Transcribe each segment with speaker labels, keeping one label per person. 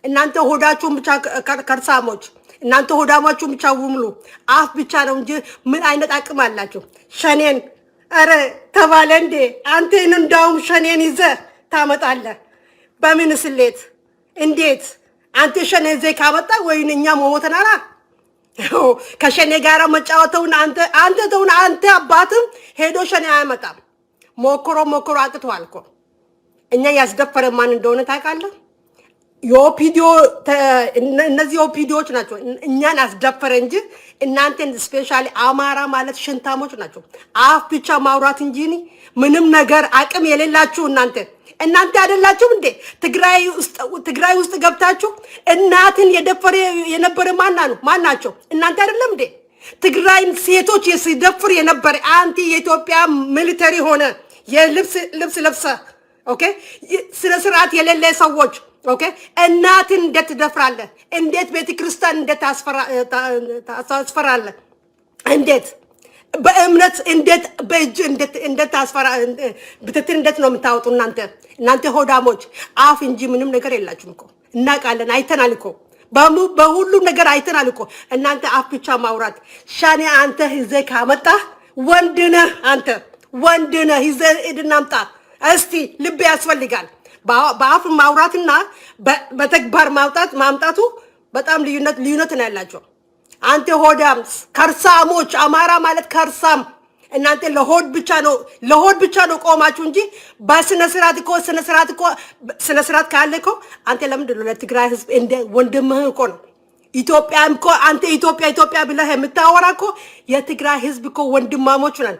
Speaker 1: እናንተ ሆዳችሁን ብቻ ከርሳሞች፣ እናንተ ሆዳማችሁን ብቻ ውምሉ። አፍ ብቻ ነው እንጂ ምን አይነት አቅም አላችሁ? ሸኔን ኧረ ተባለ እንዴ? አንተን እንዳውም ሸኔን ይዘህ ታመጣለህ። በምን ስሌት እንዴት? አንተ ሸኔን ይዘህ ካመጣ ወይን እኛ ሞተናላ። ከሸኔ ጋር መጫወተውን አንተ አንተ ተውን። አንተ አባትም ሄዶ ሸኔ አያመጣም። ሞክሮ ሞክሮ አቅቷል እኮ። እኛ ያስደፈረ ማን እንደሆነ ታውቃለህ? የኦፒዲዮ፣ እነዚህ ኦፒዲዮች ናቸው እኛን አስደፈረ እንጂ እናንተን specially አማራ ማለት ሽንታሞች ናቸው። አፍ ብቻ ማውራት እንጂ ምንም ነገር አቅም የሌላችሁ እናንተ አይደላችሁም እንዴ? ትግራይ ውስጥ ገብታችሁ እናትን የደፈረ የነበረ ማና ነው? ማን ናቸው? እናንተ አይደለም እንዴ? ትግራይን ሴቶች ሲደፍር የነበረ አንተ የኢትዮጵያ military ሆነ የልብስ ልብስ ለብሰ፣ okay፣ ስነ ስርዓት የሌለ ሰዎች፣ okay፣ እናትን እንዴት ትደፍራለህ? እንዴት ቤተ ክርስቲያን እንዴት ታስፈራለህ? እንዴት በእምነት እንዴት በእጅ እንዴት ታስፈራ ብትትን እንዴት ነው የምታወጡ? እናንተ ሆዳሞች አፍ እንጂ ምንም ነገር የላችሁም እኮ። እናውቃለን፣ አይተናል እኮ፣ በሁሉም ነገር አይተናል እኮ። እናንተ አፍ ብቻ ማውራት። ሻኔ አንተ ይዘህ ካመጣህ ወንድ ነህ፣ አንተ ወንድ ነህ። ይዘህ ሂድና አምጣ እስቲ። ልብ ያስፈልጋል። በአፍ ማውራትና በተግባር ማውጣት ማምጣቱ በጣም ልዩነት ነው ያላቸው። አንተ ሆዳም ከርሳሞች፣ አማራ ማለት ከርሳም። እናንተ ለሆድ ብቻ ነው ቆማችሁ እንጂ በስነ ስርዓት እኮ ስነ ስርዓት ካለ እኮ አንተ ለምንድን ነው ለትግራይ ህዝብ እንደ ወንድምህ እኮ ነው። ኢትዮጵያም እኮ አንተ ኢትዮጵያ ኢትዮጵያ ብለህ የምታወራ እኮ የትግራይ ህዝብ እኮ ወንድማሞች ነን።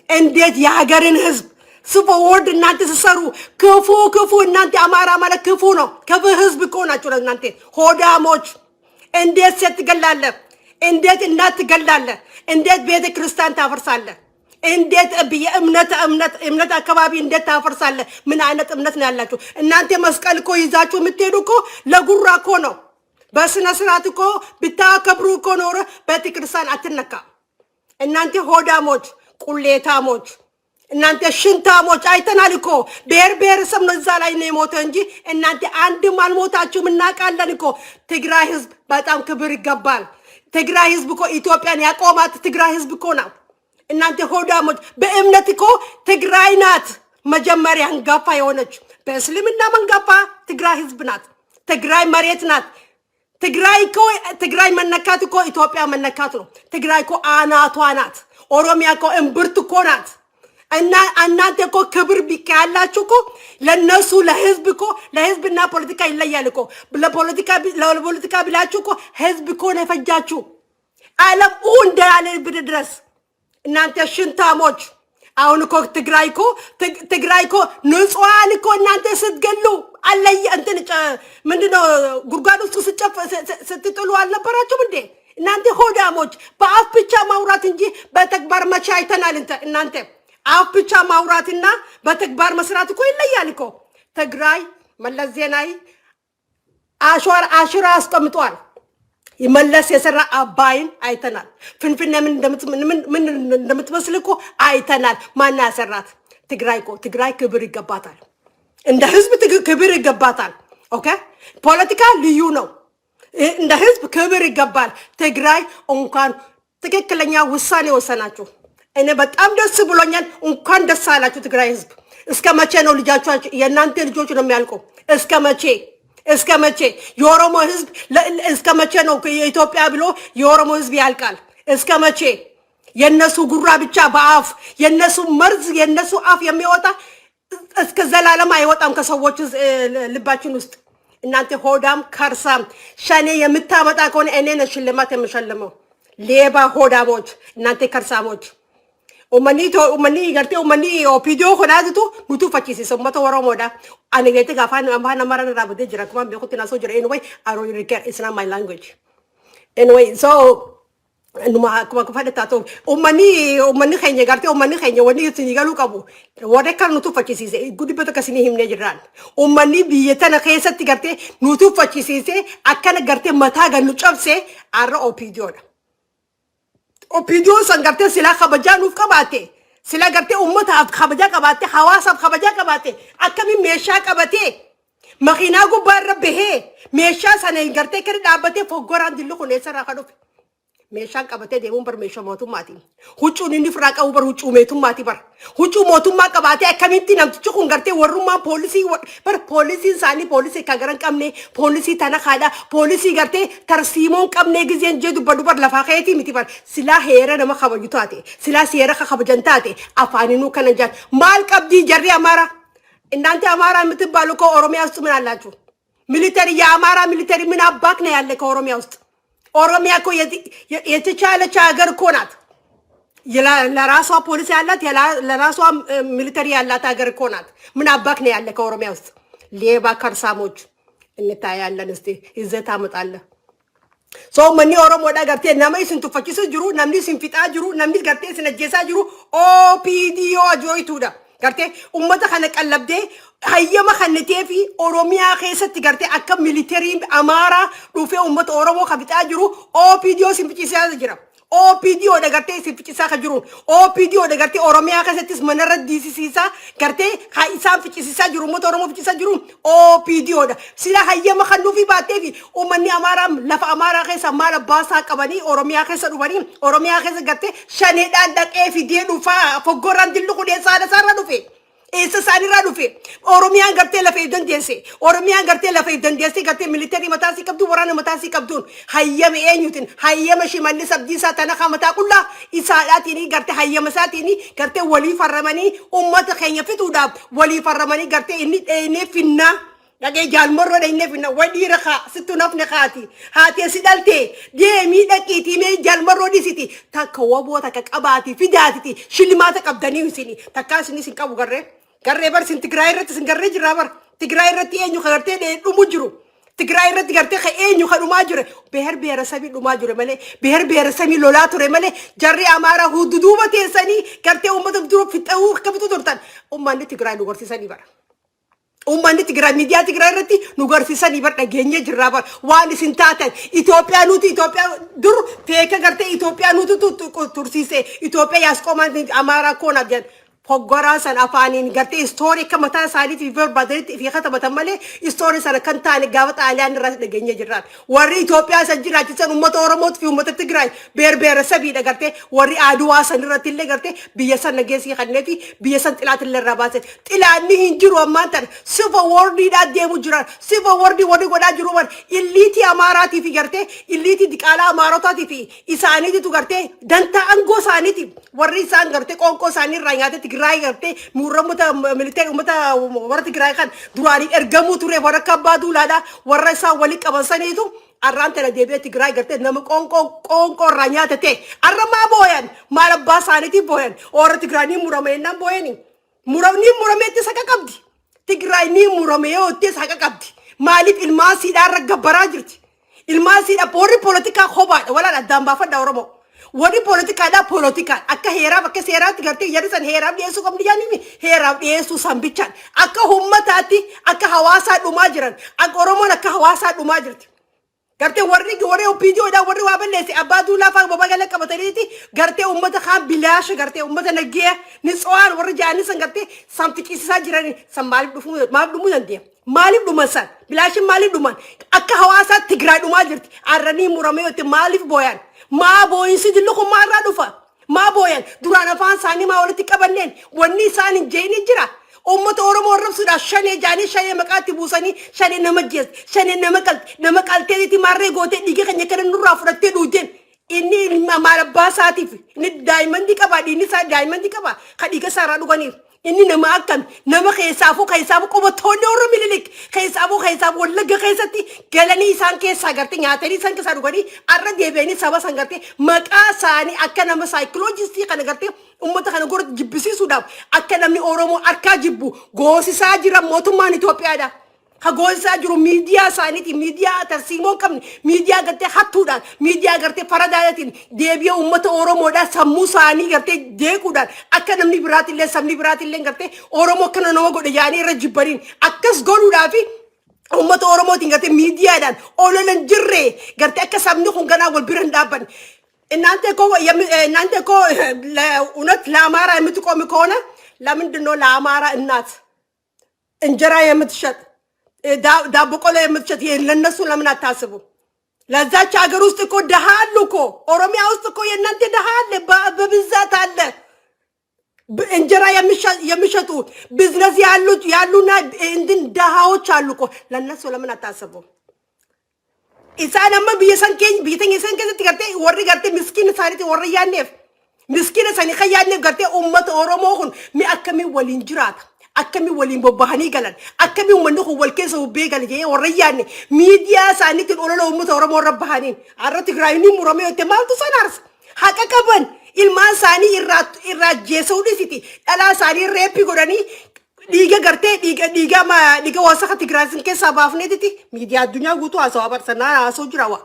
Speaker 1: እንዴት የሀገርን ህዝብ ስፎወርድ እናንተ ስትሰሩ ክፉ ክፉ፣ እናንተ አማራ ማለት ክፉ ነው። ክፉ ህዝብ እኮ ናቸው እናንተ ሆዳሞች። እንዴት ሴት ትገላለህ? እንዴት እናት ትገላለህ? እንዴት ቤተ ክርስቲያን ታፈርሳለህ? እንዴት የእምነት እምነት አካባቢ እንዴት ታፈርሳለህ? ምን አይነት እምነት ነው ያላችሁ እናንተ? መስቀል እኮ ይዛችሁ የምትሄዱ እኮ ለጉራ እኮ ነው። በስነ ስርዓት እኮ ብታከብሩ እኮ ኖሮ ቤተ ክርስቲያን አትነካ። እናንተ ሆዳሞች፣ ቁሌታሞች፣ እናንተ ሽንታሞች አይተናል እኮ። ብሔር ብሔረሰብ ነው እዛ ላይ ነው የሞተ እንጂ እናንተ አንድም አልሞታችሁም። እናውቃለን እኮ። ትግራይ ህዝብ በጣም ክብር ይገባል። ትግራይ ህዝብ እኮ ኢትዮጵያን ያቆማት ትግራይ ህዝብ እኮ ነው። እናንተ ሆዳሞች፣ በእምነት እኮ ትግራይ ናት መጀመሪያ አንጋፋ የሆነች። በእስልምና አንጋፋ ትግራይ ህዝብ ናት። ትግራይ መሬት ናት። ትግራይ እኮ ትግራይ መነካት እኮ ኢትዮጵያ መነካት ነው። ትግራይ እኮ አናቷ ናት። ኦሮሚያ እኮ እምብርት እኮ ናት። እና እናንተ እኮ ክብር ያላችሁ እኮ ለነሱ ለህዝብ እኮ፣ ለህዝብና ፖለቲካ ይለያል እኮ። ለፖለቲካ ብላችሁ እኮ ህዝብ እኮ ነው የፈጃችሁ። ዓለም እንዳለ ድረስ እናንተ ሽንታሞች። አሁን እኮ ትግራይ እኮ ንጹሐን እኮ እናንተ ስትገሉ አለየ እንትን ምንድነው ጉድጓድ ውስጥ ስጨፍ ስትጥሉ አልነበራችሁም እንዴ? እናንተ ሆዳሞች፣ በአፍ ብቻ ማውራት እንጂ በተግባር መቼ አይተናል? እናንተ አፍ ብቻ ማውራትና በተግባር መስራት እኮ ይለያል እኮ። ትግራይ መለስ ዜናዊ አሻራ አስቀምጧል። መለስ የሰራ አባይን አይተናል። ፍንፍኔ ምን እንደምትመስል እኮ አይተናል። ማን ያሰራት? ትግራይ እኮ። ትግራይ ክብር ይገባታል። እንደ ህዝብ ክብር ይገባታል። Okay፣ ፖለቲካ ልዩ ነው። እንደ ህዝብ ክብር ይገባል። ትግራይ እንኳን ትክክለኛ ውሳኔ ወሰናችሁ። እኔ በጣም ደስ ብሎኛል። እንኳን ደስ አላችሁ ትግራይ ህዝብ። እስከ መቼ ነው ልጃችሁ የእናንተ ልጆች ነው የሚያልቁ? እስከ መቼ? እስከ መቼ የኦሮሞ ህዝብ እስከ መቼ ነው የኢትዮጵያ ብሎ የኦሮሞ ህዝብ ያልቃል? እስከ መቼ የነሱ ጉራ ብቻ በአፍ የነሱ መርዝ የነሱ አፍ የሚወጣ እስከ ዘላለም አይወጣም ከሰዎች ልባችን ውስጥ። እናንተ ሆዳም ከርሳም፣ ሸኔ የምታመጣ ከሆነ እኔ ነኝ ሽልማት የምሸልመው። ሌባ ሆዳሞች፣ እናንተ ከርሳሞች። Uummanni gartee uummanni OPDO kanaatitu nu tuffachiisise uummata Oromoodha. Ani gartee afaan Amaaraa irraa badee jira, akkuma beekutti naasoo jira. Anyway, I don't really care. It's not my language. Anyway, so numa akkuma fadhe taatu uummanni keenya gartee uummanni keenya wanni isin galuu qabu warra kan nu tuffachisiise guddibata akkasii himnee jirraan. Uummanni biyya tana keessatti gartee nu tuffachisiise akkana gartee mataa gan nu cabse har'a OPDOdha. OPDO san gartee silaa kabajaa nuuf qabaate, silaa gartee uummataaf kabajaa qabaate, hawaasaaf kabajaa qabaate, akkamiin meeshaa qabatee Makiinaa gubbaa irra bahee meeshaa sana gartee kiri dhaabbatee foggoraan dilli kun eessarraa kan dhufe? Meeshaan qabatee deemuun bar meeshaa mootummaati. Huccuun inni ofirraa qabu bar huccuu mootummaati bar. Huccuu mootummaa qabaatee akkamitti namtichi kun gartee warrummaan poolisii bar, poolisiin isaanii poolisii kan gara hin qabne, poolisii tanakaadha. Poolisii gartee tarsiimoo hin qabne gizeen jee dubbadhu bar lafaa keetii miti bar. Silaa heera nama kabaju taate, silaa seera ka kabajan taate, afaaninuu kana jaan maal qabdii jarri Amaaraa? እናንተ አማራ የምትባሉ ከኦሮሚያ ውስጥ ምን አላችሁ? Military የአማራ military ምን አባክ ነው ያለ ከኦሮሚያ ውስጥ? ኦሮሚያ እኮ የተቻለች ሀገር እኮ ናት። ለራሷ ፖሊስ ያላት፣ ለራሷ military ያላት ሀገር እኮ ናት። ምን አባክ ነው ያለ ከኦሮሚያ ውስጥ? ሌባ ከርሳሞች እንታያለን። እስቲ ይዘህ ታመጣለህ። So uummanni Oromoodhaa gartee nama isin tuffachiisu jiru, namni isin fixaa jiru, namni gartee isin ajjeesaa jiru OPDO ajooyituudha. Gartee uummata kana qallabdee hayyama kannitee fi Oromiyaa keessatti gartee akka militaryn Amaaraa dhufee uummata Oromoo kan fixaa jiru OPDO isin ficcisaa jira. OPDO dha gartee isin ficcisaa kan jiruun. OPDO dha gartee Oromiyaa keessattis manarra diisisiisaa gartee haa isaan ficcisiisaa jiru, uummata Oromoo ficcisaa jiruun OPDO dha. Sila hayyama kan nuufi baattee fi uummanni Amaaraa lafa Amaaraa keessa maal abbaasaa qabanii Oromiyaa keessa dhufanii Oromiyaa keessa gartee shaneedhaan dhaqee fidee dhufaa foggorraan dillu kun eessaadha isaarra dhufe? Eessa isaanirraa dhufe? Oromiyaan gartee lafa if dandeesse. Oromiyaan gartee lafa if dandeesse, gartee military mataa isii qabdu, waraana mataa isii qabduun, hayyama eenyutiin? Hayyama Shimallis Abdiisaa tanakaa mataa qullaa isaadhaatiin, gartee hayyama isaatiin gartee walii farramanii ummata keenya fixuudhaaf walii farramanii gartee inni dheenee finnaa dhaqee jaalmarroo dheenee finna. Wadhiira kaa sittu nafne kaati haatee si dhaltee deemii dhaqiitii mee jaalmarroo dhisiti takka waboo takka qabaati fidaatiti shillimaata qabdanii isini takkaa isin isin qabu garree garree bar isin Tigraay irratti isin garree jirraa bar. Tigraay irratti eenyu ka gartee dhumu jiru? Tigraay irratti gartee ka eenyu ka dhumaa jire? ብሔር ብሔረሰብ dhumaa jire malee, ብሔር ብሔረሰብ lolaa ture malee, jarri Amaaraa hududuuba teessanii gartee uummata dura fixuu akka fixu turtan uummanni Tigraay nu garsiisanii bara. Uummanni Tigraay miidiyaa Tigraay irratti nu garsiisanii bar, dhageenye jirraa bar waan isin taatan. Itoophiyaa nuti Itoophiyaa dur feeka gartee Itoophiyaa nuti tursiise, Itoophiyaa ያስቆማን አማራ እኮ ናት jedhan. Hoggoraa san afaaniin gartee story akka mataa isaaniitiif barbaadanitti fi katabatan malee story sana kan taane gaafa Xaaliyaan irraa dhageenye jirraan. Warri Itoophiyaa san jiraachisan uummata Oromootii fi uummata Tigraay ብሔር ብሔረሰብ iidha. Gartee warri Aduwaa san irratti illee gartee biyya san nageessii kannee fi biyya san xilaat illee irraa baasan. Xilaanni hin jiru ammaan tana civil wariidhaan deemu jiran. Civil war warri godhaa jiru bar elite Amaaraatii fi gartee elite diqaalaa Amaarotaatii fi isaaniititu gartee dantaa aangoo isaaniitiif warri isaan gartee qoonqoo isaanii irraa nyaatee Tigraay gartee muurra uummata military uummata warra Tigraay kan duraanii ergamuu ture, warra akka abbaa duulaadha, warra isaan walii qaban saniitu arraan tana deebi'ee Tigraay gartee nama qoonqoo qoonqoo irraa nyaate ta'e arra maa booyan? Maal abbaa isaaniitiif booyan? Warra Tigraay ni murame jennaan booyani. Muramni murameetti saqa qabdi. Tigraay ni murame yoo itti saqa qabdi. Maaliif ilmaan siidhaa irra gabbaraa jirti? Ilmaan siidhaa warri poolitikaa kophaadha, walaan addaan baafadha Oromoo. Warri poolitikaadhaa poolitikaa akka heeraaf akka seeraatti gartee jarri san heeraaf dhiyeessuu qabdi jaaniimi heeraaf dhiyeessuu san bichaan akka ummataatti akka hawaasaa dhumaa jiran, akka Oromoon akka hawaasaa dhumaa jirti. Gartee warri OPDOdha, warri waa balleesse abbaa duulaa fa'aa bobaa gala qabataniiti gartee uummata kaan bilaasha gartee uummata naggeeya ni tso'aan warri jaanii san gartee san fiqisiisaa jiran san maaliif dhufuu, maaliif dhumuu dandeenya? Maaliif dhuman san bilaashin? Maaliif dhuman? Akka hawaasaatti Tigraay dhumaa jirti. Arranii muramee yotte maaliif booyan? Maa booyinsi dillu kun maarraa dhufa? Maa booyan? Duraan afaan isaanii maa walitti qabanneen wanni isaan hin jeeni jira. Uummata Oromoo arrabsuudhaaf shanee jaanii shanee maqaatti buusanii, shanee nama jeesti, shanee nama qalti, nama qalteetitti maarree gootee dhiiga keenya kana nurraa fudhattee dhuudeen. Inni ilma maal abbaa isaatiif inni diamond qaba, dhiigni isaa diamond qaba ka dhiiga isaa irraa dhuganiif. Inni nama akkam nama keessaafuu keessaafuu qubattoonni warra Mililik keessaafuu keessaafuu Wallagga keessatti galanii isaan keessaa gartee nyaatanii isaan keessaa dhuganii arra deebi'anii saba san gartee maqaa isaanii akka nama psychologist kana gartee ummata kana gora jibbisiisuudhaaf akka namni Oromoo harkaa jibbu goosisaa jira mootummaan Itoophiyaadha. Ka goosisaa jiru miidiyaa isaaniiti, miidiyaa tarsiimoo hin qabne, miidiyaa gartee hattuudhaan, miidiyaa gartee faradaadhaatiin deebi'ee uummata Oromoodhaa sammuu isaanii gartee jeequudhaan akka namni biraatillee sabni biraatillee gartee Oromoo akkana nama godhe yaanii irra jibbaniin akkas godhuudhaafi uummata Oromootiin gartee miidiyaadhaan ololan jirre gartee akka sabni kun ganaa wal bira hin dhaabbanne. እናንተ እኮ እውነት ለአማራ የምትቆም ከሆነ ለምንድን ነው ለአማራ እናት እንጀራ የምትሸጥ ዳቦ ቆሎ የምትሸጥ ለነሱ ለምን አታስቡ? ለዛች ሀገር ውስጥ እኮ ደሃ አሉ እኮ። ኦሮሚያ ውስጥ እኮ የእናንተ ደሃ አለ፣ በብዛት አለ። እንጀራ የሚሸጡ፣ ቢዝነስ ያሉና እንትን ደሃዎች አሉ እኮ። ለነሱ ለምን አታስቡ? Isaan amma biyya san keenya, biyya teenya san keessatti gartee warri gartee miskiina isaaniiti warra yaanneef, miskiina isaanii kan yaanneef gartee uummata Oromoo kun mi akkamiin waliin jiraata, akkamiin waliin bobbahanii galan, akkamiin uummanni kun wal keessa hubbee gala jedhee warra yaanne miidiyaa isaaniitiin olola uummata Oromoo irra bahaniin har'a Tigraay ni muramee jettee maaltu san aarsa? Haqa qaban. Ilmaan isaanii irraa jeesuu dhisiti, dhalaa isaanii rape godhanii dhiiga gartee dhiiga wasaka Tigraay keessaa baafneetiti miidiyaa addunyaa guutuu haasawaa barsanaa haasa'u jira wa.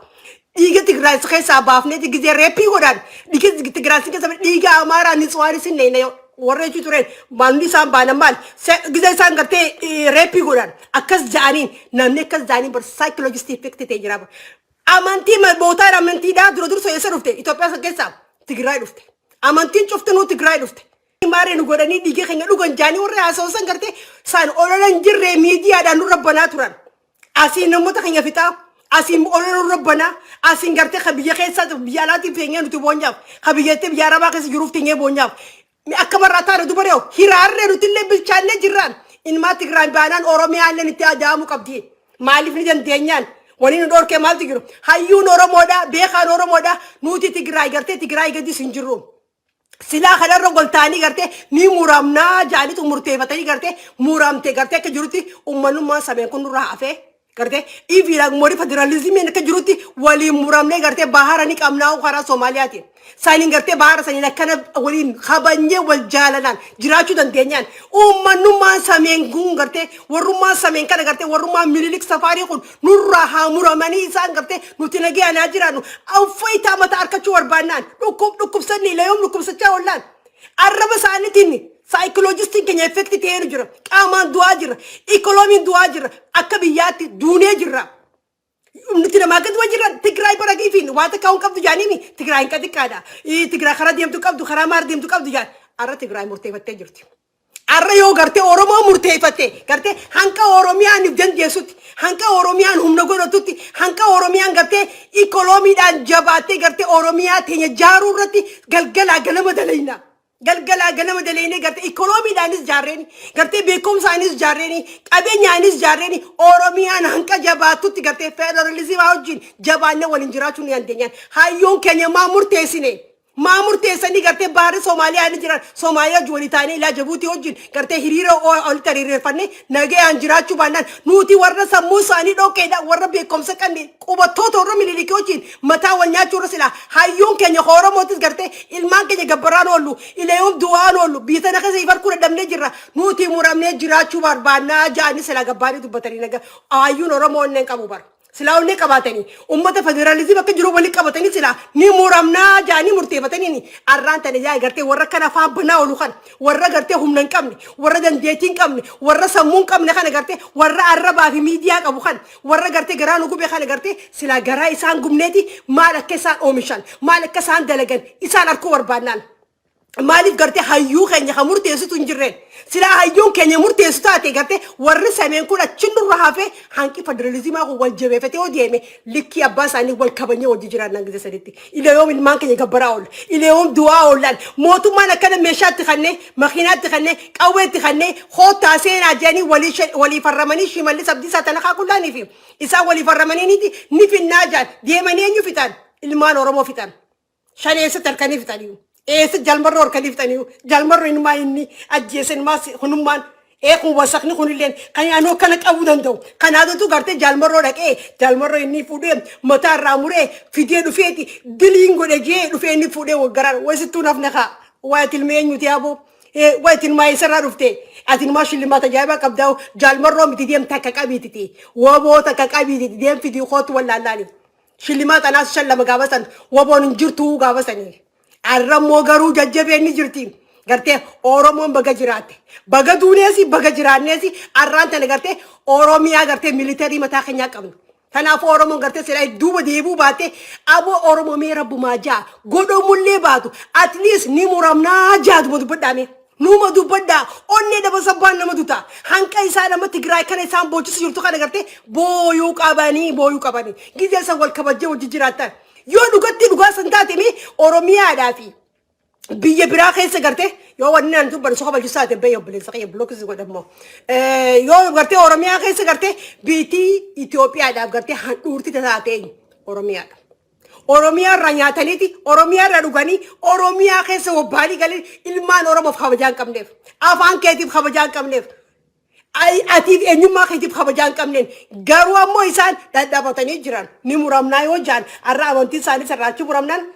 Speaker 1: Dhiiga Tigraay keessaa baafneeti gizee rape godhan, dhiiga Tigraay keessaa dhiiga Amaaraa nitswaanis hin warra jechuu tureen maalli isaan baanan maal gizee isaan gartee rape godhan akkas ja'aniin, namni akkas ja'aniin bar psychologist effect ta'e jira. Amantii mootaan amantiidhaa dura dursa eessa dhufte? Itoophiyaa san keessaa Tigraay dhufte. Amantiin cuftinuu Tigraay dhufte. Maaree nu godhanii dhiiga keenya dhugan jaanii warra haasa'u san gartee isaan olola hin jirre miidiyaadhaan nurra banaa turan. Asiin namoota keenya fixaa, asiin olola nurra banaa, asiin gartee ka biyya keessaa biyya alaatiin feenyee nuti boonyaaf, ka biyyatti biyya arabaa keessa jiruuf teenyee boonyaaf. Akka barraa taane dubareew hiraarree nuti illee bilchaannee jirraan. Ilmaa Tigraay baanaan Oromiyaallee itti adaamuu qabdi. Maaliif ni dandeenyaan? Wani nu dhorkee maaltu jiru? Hayyuun Oromoodha, beekaan Oromoodha. Nuti Tigraay gartee Tigraay gadis hin jirru. Silaa kanarra goltaanii gartee ni muramnaa jaanitu murteeffatanii gartee muramte gartee akka jirutti uummanummaan sabeen kun nurraa hafee gartee ifiidha moorii federaalizimiin akka jirutti waliin muramnee gartee bahara ni qabnaa karaa Soomaaliyaatiin. Saniin gartee bahara saniin akkana waliin kabanyee wal jaalalaan jiraachuu dandeenyaan. Uummanummaan sameen kun gartee warrummaan sameen kana gartee warrummaan Minilik safaarii kun nurraa haa muramanii, isaan gartee nuti nagayaan haa jiraannu. Uffayitaa mataa harkachuu barbaannaan dhukkubsanni ilayoom dhukkubsachaa oollaan. Arraba isaaniitiin saayikoloojistiin keenya effect ta'ee jira. Qaamaan du'aa jira. Ikoonomiin du'aa jira. Akka biyyaatti duunee jirra. Nuti namaa gadi jira. Tigraay bara giifiin waan takka hin qabdu jaaniimi. Tigraay hin xiqqaadha. Tigraay karaa deemtu qabdu, karaa maar deemtu qabdu jaan. Arra Tigraay murteeffattee jirti. Arra yoo gartee Oromoo murteeffatte gartee hanqa Oromiyaan if dandeessutti, hanqa Oromiyaan humna godhatutti, hanqa Oromiyaan gartee ikoonomiidhaan jabaattee gartee Oromiyaa teenya jaaruu irratti galgalaa galama dalayna. Galgalaa ganama daleynee gartee ikoonomiidhaanis jaarreeni, gartee beekumsaanis jaarreeni, qabeenyaanis jaarreeni, Oromiyaan hanqa jabaattutti gartee federalizimii wajjin jabaannee waliin jiraachuu ni dandeenyaan. Hayyoon keenya maa murteessine? Maa murteessanii gartee baharri Soomaaliyaa ni jiran, Soomaaliyaa wajjin walii taanee ilaa Jabuutii wajjin gartee hiriira olitti hiriireffannee nagayaan jiraachuu baannaan, nuti warra sammuu isaanii dhoqqeedha, warra beekumsa qabne, qubattoota warra Minilikii wajjin mataa wal nyaachuu irra silaa hayyoon keenya Oromootis gartee ilmaan keenya gabbaraan oollu, ileeyuun du'aan oollu, biyya tana keessa ifarkuu dadhabnee jirra, nuti muramnee jiraachuu barbaannaa ja'anii silaa gabbaanii dubbatanii naga hayyuun Oromoo onneen qabu bara. Silaa onnee qabaatanii ummata federaalizimii akka jiru walii qabatanii silaa ni muramnaa jaanii murteeffatanii arraan tana yaa gartee warra kana afaan banaa oolu kana, warra gartee humna hin qabne, warra dandeettii hin qabne, warra sammuu hin qabne kana, gartee warra arrabaa fi miidiyaa qabu kana, warra gartee garaa nu gube kana, gartee silaa garaa isaan gubneeti maal akka isaan oomishan, maal akka isaan dalagan isaan arkuu barbaannaan. Maaliif gartee hayyuu keenya kan murteessitu hin jirreen? Silaa hayyuun keenya murteessu taate gartee warri sameen kun achi nurra hafee hanqi federalizimii kun wal jabeeffatee yoo deeme likkii abbaa isaanii wal kabajnee wajji jiraannaan gise saditti. Ilayoom ilmaan keenya gabbaraa oolla. Ilayoom du'aa oollaan. Mootummaan akkana meeshaatti kannee, makiinaatti kannee, qawweetti kannee hoottaa seenaa jedhanii walii farramanii Shimallis Abdiisaa tana kaakullaanii fi isaan walii farramanii ni finnaa jaan deemanii eenyu fixan? Ilmaan Oromoo fixan. Shan eessatti harkanii fixaniiru? Eessa jalmarroo harkanii fixaniiru? Jalmarroo inumaa inni ajjeese inumaa hunummaan ee kun wasakni kunilleen kan anuu akkana qabuu danda'u. Kanaatutu gartee jaalmarroo dhaqee jaalmarroo inni fuudhee mataa irraa muree fidee dhufeeti diliin godhe jee dhufee inni fuudhee waggaraan wasittuu nafne kaa waa tilmee eenyuti aboo? Waa itti eessarraa dhufte? Ati ilmaa shillimaata ajaa'ibaa qabdaa, jaalmarroo miti, deem takka qabiititi. Woboo takka qabiititi, deem fidii kootu wallaallaani. Shillimaa xanaas shan lama gaafa san woboon hin jirtu gaafa sanii. Arrammoo garuu jajjabeen ni jirti. Gartee Oromoon baga jiraatte. Baga duuneesi baga jiraanneesi arraan tana gartee Oromiyaa gartee military mataa keenyaa qabna. Kanaafuu Oromoon gartee silaa duuba deebuu baatte aboo Oromoo mee rabbumaa jaa godhamullee baatu at least ni muramnaa jaatuma dubbadhaame. Numa dubbadhaa. Onnee daba sabbaan nama duta. Hanqa isaa nama Tigraay kana isaan boochisu jirtu kana gartee booyuu qabanii, booyuu qabanii. Gizee san wal kabajjee wajji jiraattan. Yoo dhugatti dhugaa san taate mi Oromiyaadhaa fi biyya biraa keessa garte yoo wanni naan dubban soka balchisaa ta'e bahe, obboleessa kiyya, block godhammoo. Yoo gartee Oromiyaa keessa garte biitii Itoophiyaadhaaf gartee handhuurti taate Oromiyaadha. Oromiyaa irraa nyaataniiti, Oromiyaa irraa dhuganii, Oromiyaa keessa wobbaanii galanii ilmaan Oromoof kabajaa hin qabneef, afaan keetiif kabajaa hin qabneef, atiif eenyummaa keetiif kabajaa hin qabneen. Garuu ammoo isaan dhadhabatanii jiran. Ni muramnaa yoo jaan, har'a amantiin isaanii sirraachi muramnaan,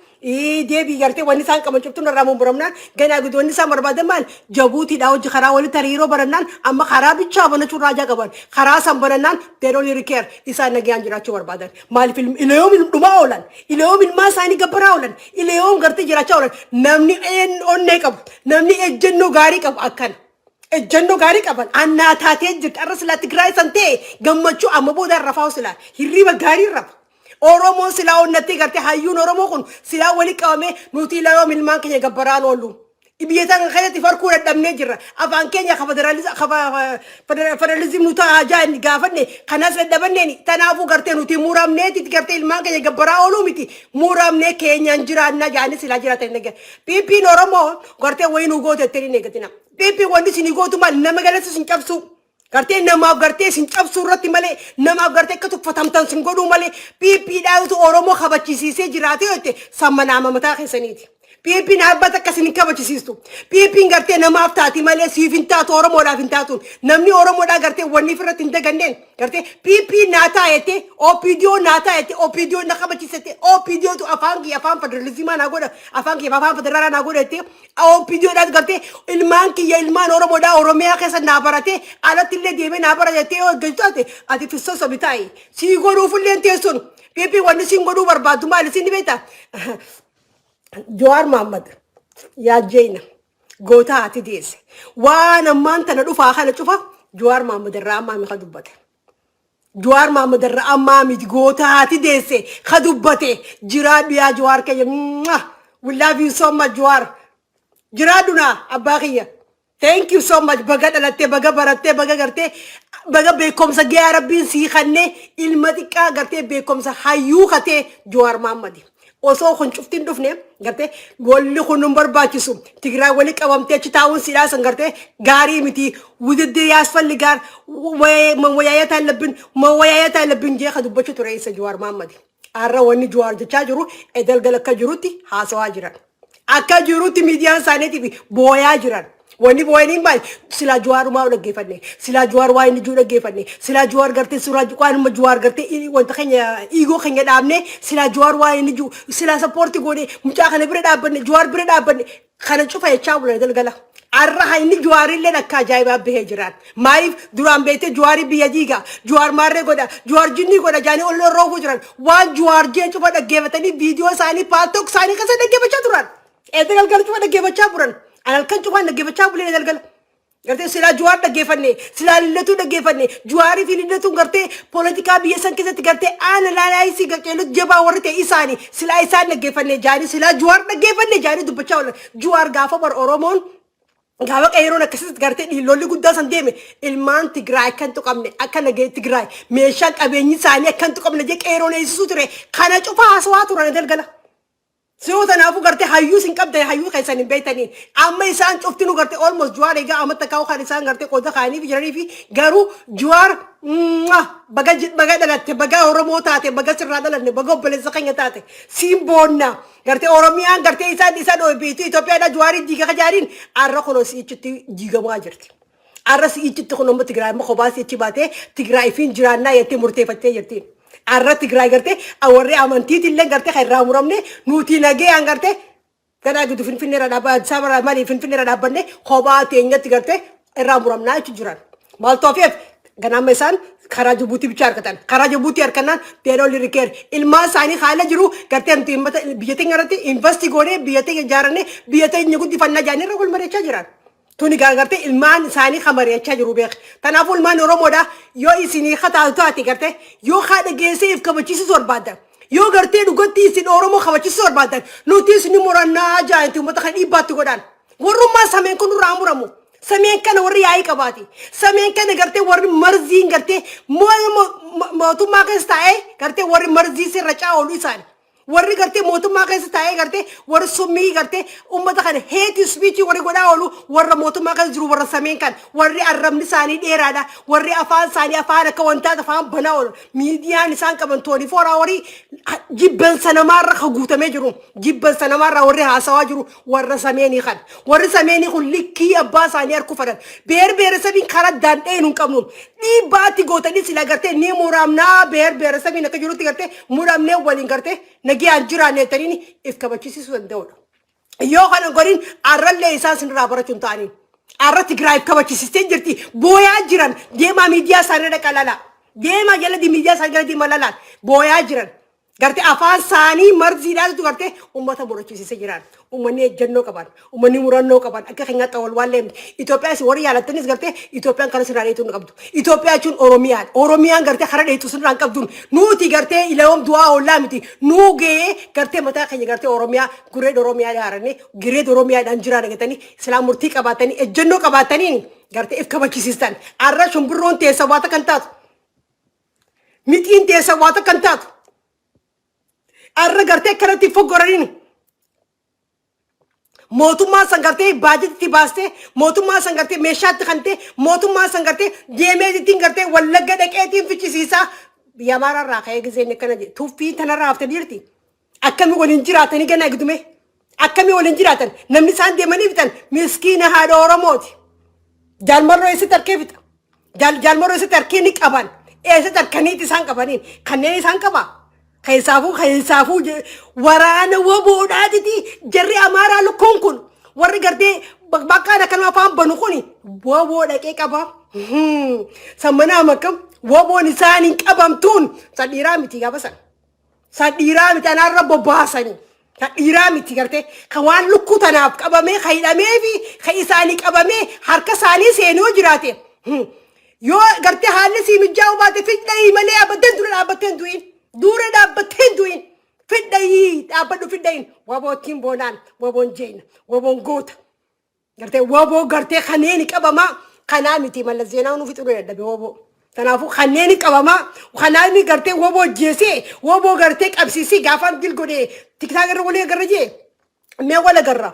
Speaker 1: deebii gartee wanni isaan qaban cuftuun irraa muramnaan, ganaa gidi wanni isaan barbaadan maal? Jabuutiidha. Hojii karaa walitti hariiroo barannaan, amma karaa bichaa banachuu raajaa qaban. Karaa san banannaan, they don't really care. Isaan nagaan jiraachuu barbaadan. Maaliif? Ilayoom dhumaa oolan, ilayoom ilmaan isaanii gabbaraa oolan, ilayoom gartee jiraachaa oolan. Namni onnee qabu, namni ejjennoo gaarii qabu akkana. Ejjennoo gaarii qaban annaa taatee jirti. Arra silaa Tigraay san ta'e gammachuu amma booda rafaa, silaa hirriba gaarii rafa. Oromoon silaa onnattee gartee hayyuun Oromoo kun silaa wali qabamee, nuti ilayoom ilmaan keenya gabbaraan oolu. Biyya tana keessatti farkuu dadhabnee jirra. Afaan keenya federalism nu ta'a jaa inni gaafanne kanas dadhabanneen. Tanaafuu gartee nuti muramneeti gartee ilmaan keenya gabbaraa ooluu miti, muramnee keenyaan jiraannaa jaanii silaa jiraatan hin eeggan. PP'n Oromoo gartee wayii nu goote jettanii hin eeggatina. PP'n wanni isin gootu maal? Nama galatti isin cabsuu. Gartee namaaf gartee isin cabsuu irratti malee, namaaf gartee akka tuffatamtan sin godhuu malee, PPdhaatu Oromoo kabachisiisee jiraate yoo jette samma naama mataa keessaniiti. PP'n dhaabbata akkasiin hin kabachisiistu. PP'n gartee namaaf taati malee siif hin taatu, Oromoodhaaf hin taatu. Namni Oromoodhaa gartee wanni ofirratti hin daganneen gartee PP naa taa'ete, OPDO naa taa'ete, OPDO na kabachiisete, OPDOtu afaan kiyya afaan federalizimii naa godha, afaan kiyya afaan federaalaa naa godhate, OPDOdhaas gartee ilmaan kiyya ilmaan Oromoodhaa Oromiyaa keessa naa barate, alatti illee deemee naa bara jettee yoo eeggatu taate, ati fissoo bitaayi. Sii godhuufillee teessuun PP wanni siin godhuu barbaaddu maali siin beektaa? Jawaar Mohammad yaa jeena goota ati deesse, waan ammaan tana dhufaa kana cufa Jawaar Mohammad irraa ammaa mi ka dubbate. Jawaar Mohammad irraa ammaa miti, goota haati deesse ka dubbate. Jiraadhu yaa Jawaar keenya. We love you so much, Jawaar. Jiraadhu naa abbaa kiyya. Thank you so much. Baga dhalattee, baga barattee, baga gartee, baga beekumsa gahaa rabbiin sii kennee, ilma xiqqaa gartee beekumsa hayyuu katee Jawaar Mohammad. Osoo kun cuftiin dhufne gartee walli kun nun barbaachisu. Tigraay wali qabamtee achi taa'uun sidhaa san gartee gaarii miti. ውድድር ያስፈልጋል፣ መወያየት አለብን፣ መወያየት አለብን jee ka dubbachuu ture isa Jawaar Mohammad. Har'a wanni Jawaar jechaa jiru edalgal akka jirutti haasawaa jiran. Akka jirutti miidiyaan isaaniitiif booyaa jiran. Wanni booyaniin maali? Silaa Jawaarumaa dhaggeeffanne. Silaa Jawaar waa inni jiru dhaggeeffanne. Silaa Jawaar gartee suuraa waanuma Jawaar gartee wanta keenya ego keenya dhaabne, silaa Jawaar waa inni jiru silaa support goone, mucaa kana bira dhaabbanne, Jawaar bira dhaabbanne, kana cufa jechaa bulan galgala. Arra inni Jawaarillee akka ajaa'ibaa bahee jiraan. Maaliif? Duraan beektee Jawaarii biyya diiga, Jawaar maarree godha, Jawaar jinnii godha jaanii ol roofuu jiran. Waan Jawaar jee cufa dhaggeeffatanii viidiyoo isaanii Paltalk isaanii keessa dhaggeeffachaa turan. Eedda galgala cufa dhaggeeffachaa turan. An halkan cufaan dhaggeeffachaa bulee galgala. Gartee silaa Jawaar dhaggeeffanne, silaa Lillatuu dhaggeeffanne, Jawaarii fi Lillatuun gartee poolitikaa biyya san keessatti gartee aana laalaayisii garteelut jabaa warri ta'e isaani, silaa isaan dhaggeeffanne jaanii, silaa Jawaar dhaggeeffanne jaanii dubbachaa oolan. Jawaar gaafa bar Oromoon gaafa qeeroon akkasitti gartee lolli guddaa san deeme, ilmaan Tigraay akka hin tuqamne, akka nagee Tigraay meeshaan qabeenyi isaanii akka hin tuqamne jee qeeroon eegsisuu ture. Kana cufa haasawaa turan galgala. Siroo tanaafuu gartee hayyuu isin qabdan, hayyuu keessan hin beektanii. Amma isaan cuftinu gartee almost Jawaar egaa amma kaa'u kan isaan gartee qooda kaa'anii fi jiranii fi garuu Jawaar baga baga dhalatte, baga Oromoo taate, baga sirraa dhalanne, baga obboleessa keenya taate, siin boonna. Gartee Oromiyaan gartee isaan isa dhoobbiitu Itoophiyaadhaa Jawaarii diiga kajaariin arra kunoo si'ichitti diigamaa jirti. Arra si'ichitti kun amma Tigraay amma kophaa si'ichi baatee Tigraay fiin jiraannaa jettee murteeffattee jirti. Arra Tigraay gartee warri amantiitillee gartee kan irraa muramne, nuti nagayaan gartee ganaa gidduu Finfinnee irra dhaabbanne, Addis Ababa maali, Finfinnee irra dhaabbanne kophaa teenyatti gartee irraa muramnaa jechuun jiran. Maaltu hafeef? Ganaa isaan karaa Jibuutii bichaa argatan. Karaa Jibuutii argannaan they don't care. Ilmaan isaanii haala jiru gartee nuti uummata biyya teenya irratti invest goonee, biyya teenya ijaarannee, biyya teenya guddifannaa jedhanii irra wal mari'achaa jiran. Tuni gartee ilmaan isaanii kan mari'achaa jiru beek. Kanaafuu ilmaan Oromoodha, yoo isinii kataatu taate, gartee yoo haadha geessee if kabachiisuu barbaaddan. Yoo gartee dhugatti isin Oromoo kabachiisuu barbaaddan, nuti isin murannaa jaanti uummata kan dhiibbaatti godhan. Warrummaan sameen kun nurraa muramu. Sameen kana warri yaa'ii qabaati. Sameen kana gartee warri marziin gartee mootummaa keessa taa'ee gartee warri marzii sirra caa'olu isaani. Warri gartee mootummaa keessa taa'ee gartee warri summii gartee uummata kana hate speech warri godhaa oolu warra mootummaa keessa jiru, warra sameen kan warri arrabni isaanii dheeraadha. Warri afaan isaanii afaan akka wantaa afaan banaa oolu. Miidiyaan isaan qaban 24 hourii jibbansa namaarra ka guutamee jiru. Jibbansa namaarraa warri haasawaa jiru warra sameenii kan. Warri sameenii kun likkii abbaa isaanii harku fadhan. ብሔር ብሔረሰብ iin karaa daandhee hin qabnu. Dhiibbaatti gootanii sila gartee ni muramnaa ብሔር ብሔረሰብ iin akka jirutti gartee muramnee waliin gartee nagayaan jiraanne jettanii if kabachiisuu danda'udha. Yoo kana godhin arrallee isaan sinirraa barachuu hin ta'aniin. Arra Tigraay kabachiisistee jirti. Booyaa jiran deemaa miidiyaa isaanii dhaqa lala. Deemaa jala miidiyaa isaanii jala deemaa lalaan booyaa jiran. Gartee afaan isaanii marziidhaatu gartee uummata murachiisisee jiran. Uummanni ejjennoo qaban, uummanni murannoo qaban, akka keenyaa xawalwaallee miti. Itoophiyaa warri yaalattanis gartee Itoophiyaan kana sirraa dheetuu hin qabdu. Itoophiyaa jechuun Oromiyaan. Oromiyaan gartee kara dheetuu sirraa hin qabdu. Nuti gartee ilayoom du'aa oollaa miti. Nuu gahee gartee mataa keenya gartee Oromiyaa gureed Oromiyaa ijaarannee gireed Oromiyaadhaan jiraan gatanii silaa murtii qabaatanii ejjennoo qabaatanii gartee if kabachisiistan. Arra shumbirroon teessa waata kan taatu. Mixiin teessa waata kan taatu. Arra gartee akkanatti foggoraniin mootummaa san gartee baajetitti baastee, mootummaa san gartee meeshaatti kantee, mootummaa san gartee deemeetittiin gartee Wallagga dhaqeetiin fichisiisaa biyya Amaaraarraa ka'ee gizeen akkana jedhe tuffii tanarraa haftanii jirti. Akkamii waliin jiraatanii gana egdume? Akkamii waliin jiraatan? Namni isaan deemanii bitan miskiina haadha Oromooti. Jaalmarroo eessatti harkee fixa? Jaalmarroo eessatti harkee ni qaban? Eessatti harkaniiti isaan qabaniin? Kanneen isaan qaba. Keessaafuu waraana woboodhaatiti jarri Amaaraa lukkuun kun warri gartee bakkaan akkanuma afaan banu kun woboo dhaqee qaba. Sammanaa makkam woboon isaan hin qabamtuun san dhiiraa miti gaafa san. San dhiiraa miti anaarra bobbaasanii. Kan dhiiraa miti gartee kan waan lukkuu tanaaf qabamee kan hidhamee fi kan isaanii qabamee harka isaanii seenuu jiraate. Yoo gartee haalli sii mijaa'uu baate fidhayii malee dhaabbattee dura dhaabbattee hin du'in. Dura dhaabbattee hin du'in. Fidhayii dhaabbadhu fidhayin. Woboottiin boonaan woboon jeena woboon goota. Gartee woboo gartee kanneen qabamaa kanaa miti Mallas Zeenaa nuuf fixuu dadhabe woboo. Kanaafuu kanneen qabamaa kanaan gartee woboo jeesee woboo gartee qabsiisee gaafaan dil godhee TikTok irra walii agarra jee mee wal agarra.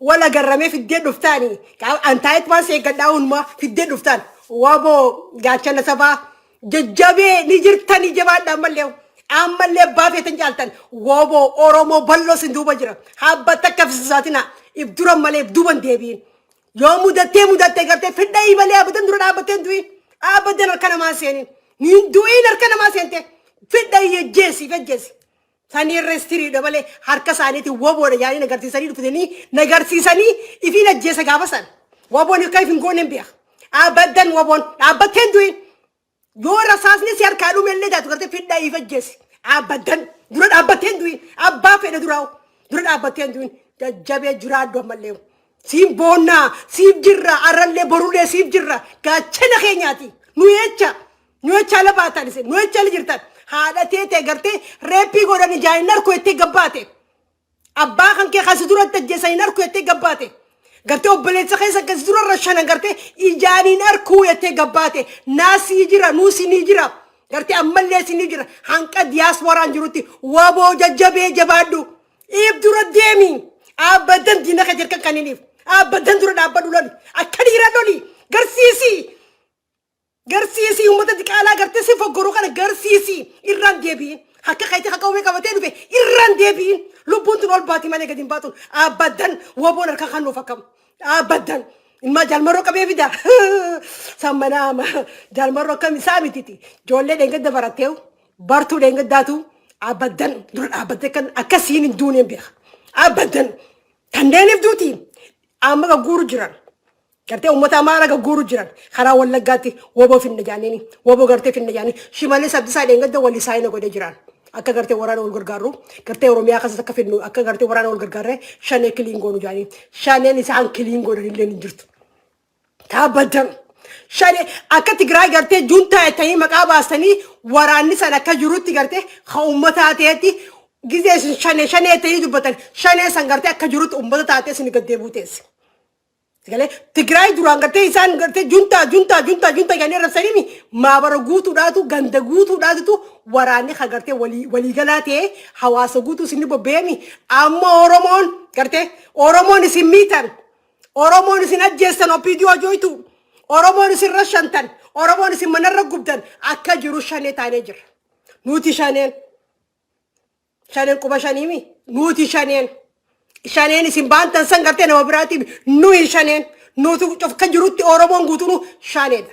Speaker 1: Wal agarramee fiddee dhuftaani antaayit waan seeggadhaa hundumaa fiddee dhuftaan woboo gaachana sabaa jajjabee ni jirtanii jabaadha. Ammallee ammallee abbaa feetan caaltan woboo Oromoo bal'oo sin duuba jira. Habba takka fisisaatina if dura malee if duuban deebiin. Yoo mudattee mudattee gartee fidhayii malee abadan dura dhaabbattee hin du'in. Abadan harka namaa seenin. Ni du'in harka namaa seente. Fidhayii ejjeesi ejjeesi. Sanii irra malee harka isaaniitiin woboodha yaanii nagarsiisanii dhuftanii nagarsiisanii ifiin ajjeesa gaafa san. Woboon akka if hin goone hin beeka. Abadan woboon dhaabbattee hin du'in. Yoo rasaasni si harkaa dhume illee taatu gartee fidhayii ejjeesi. Abadan dura dhaabbattee hin du'in. Abbaa fedhe duraa'u dura dhaabbattee hin du'in. Jajjabee jiraadhu ammallee. Siif boonnaa, siif jirra, arrallee borullee siif jirra. Gaachana keenyaati. Nu jecha, nu jecha ala baatan isin, nu jecha ala jirtan. Haadha teetee gartee rape godhan ijaan hin arku jettee gabbaate. Abbaa kan kee kasi duratti ajjeesan hin arku jettee gabbaate. Gartee obboleessa keessa kasi dura rashanan gartee ijaan hin arkuu jettee gabbaate. Naasii jira, nuusi ni jira. Gartee ammallee si ni jira. Hanqa diyaaspooraan jirutti waboo jajjabee jabaadhu. If dura deemi. Abadan diina kee jirkan kaniniif. Abadan dura dhaabbadhu loli. Akka dhiira loli. Garsiisi. Garsiisi uummata diqaalaa gartee si foggoru kana garsiisi. Irraan deebi'in. Akka keetii akka qawwee qabatee dhufe irraan deebi'in. Lubbuun tun ol baati malee gadi hin baatun. Abadan woboon harka kan nuuf akkam. Abadan. Ilmaa jaalmarroo qabee fida. Sammanaama. Jaalmarroo akkam isaa mititi. Ijoollee dheengadda baratteewu. Bartuu dheengaddaatu abadan dura dhaabbattee kan akkasiin hin duuneen beeka. Abadan. Kanneeniif duuti amma gagguuru jiran. Gartee uummata Amaaraa gagguuru jiran karaa Wallaggaatti woboo finna jaaniini woboo gartee finna jaanii Shimallis Abdiisaa dheengadda walii saayina godhee jiran. Akka gartee waraana wal gargaarru gartee Oromiyaa keessatti akka finnu akka gartee waraana wal gargaarree shanee clean goonu jaanii shaneen isaan clean godhan illee hin jirtu. Dhaabbadan. Shane akka Tigraay gartee juntaa jettanii maqaa baastanii waraanni san akka jirutti gartee kan uummataa ta'etti gizee isin shanee shanee ta'anii dubbatan shanee san gartee akka jirutti uummata taatee isin gad deebi'uu teesse. Galee Tigraay duraan gartee isaan gartee juntaa juntaa juntaa juntaa jedhanii arrabsanii maabara guutuudhaatu, ganda guutuudhaatu waraanni kan gartee waliigalaa ta'ee hawaasa guutuu isin bobbeemi. Amma Oromoon gartee Oromoon isin miitan, Oromoon isin ajjeessan, OPDO ajooytu, Oromoon isin rashantan, Oromoon isin manarra gubdan, akka jiru shanee taanee jira. Nuti shaneen, shaneen quba shaniimi, nuti shaneen. Shaneen isin baantan san gartee nama biraatiif, nuyi shaneen, nuti cufka jirutti Oromoon guutuun shaneedha.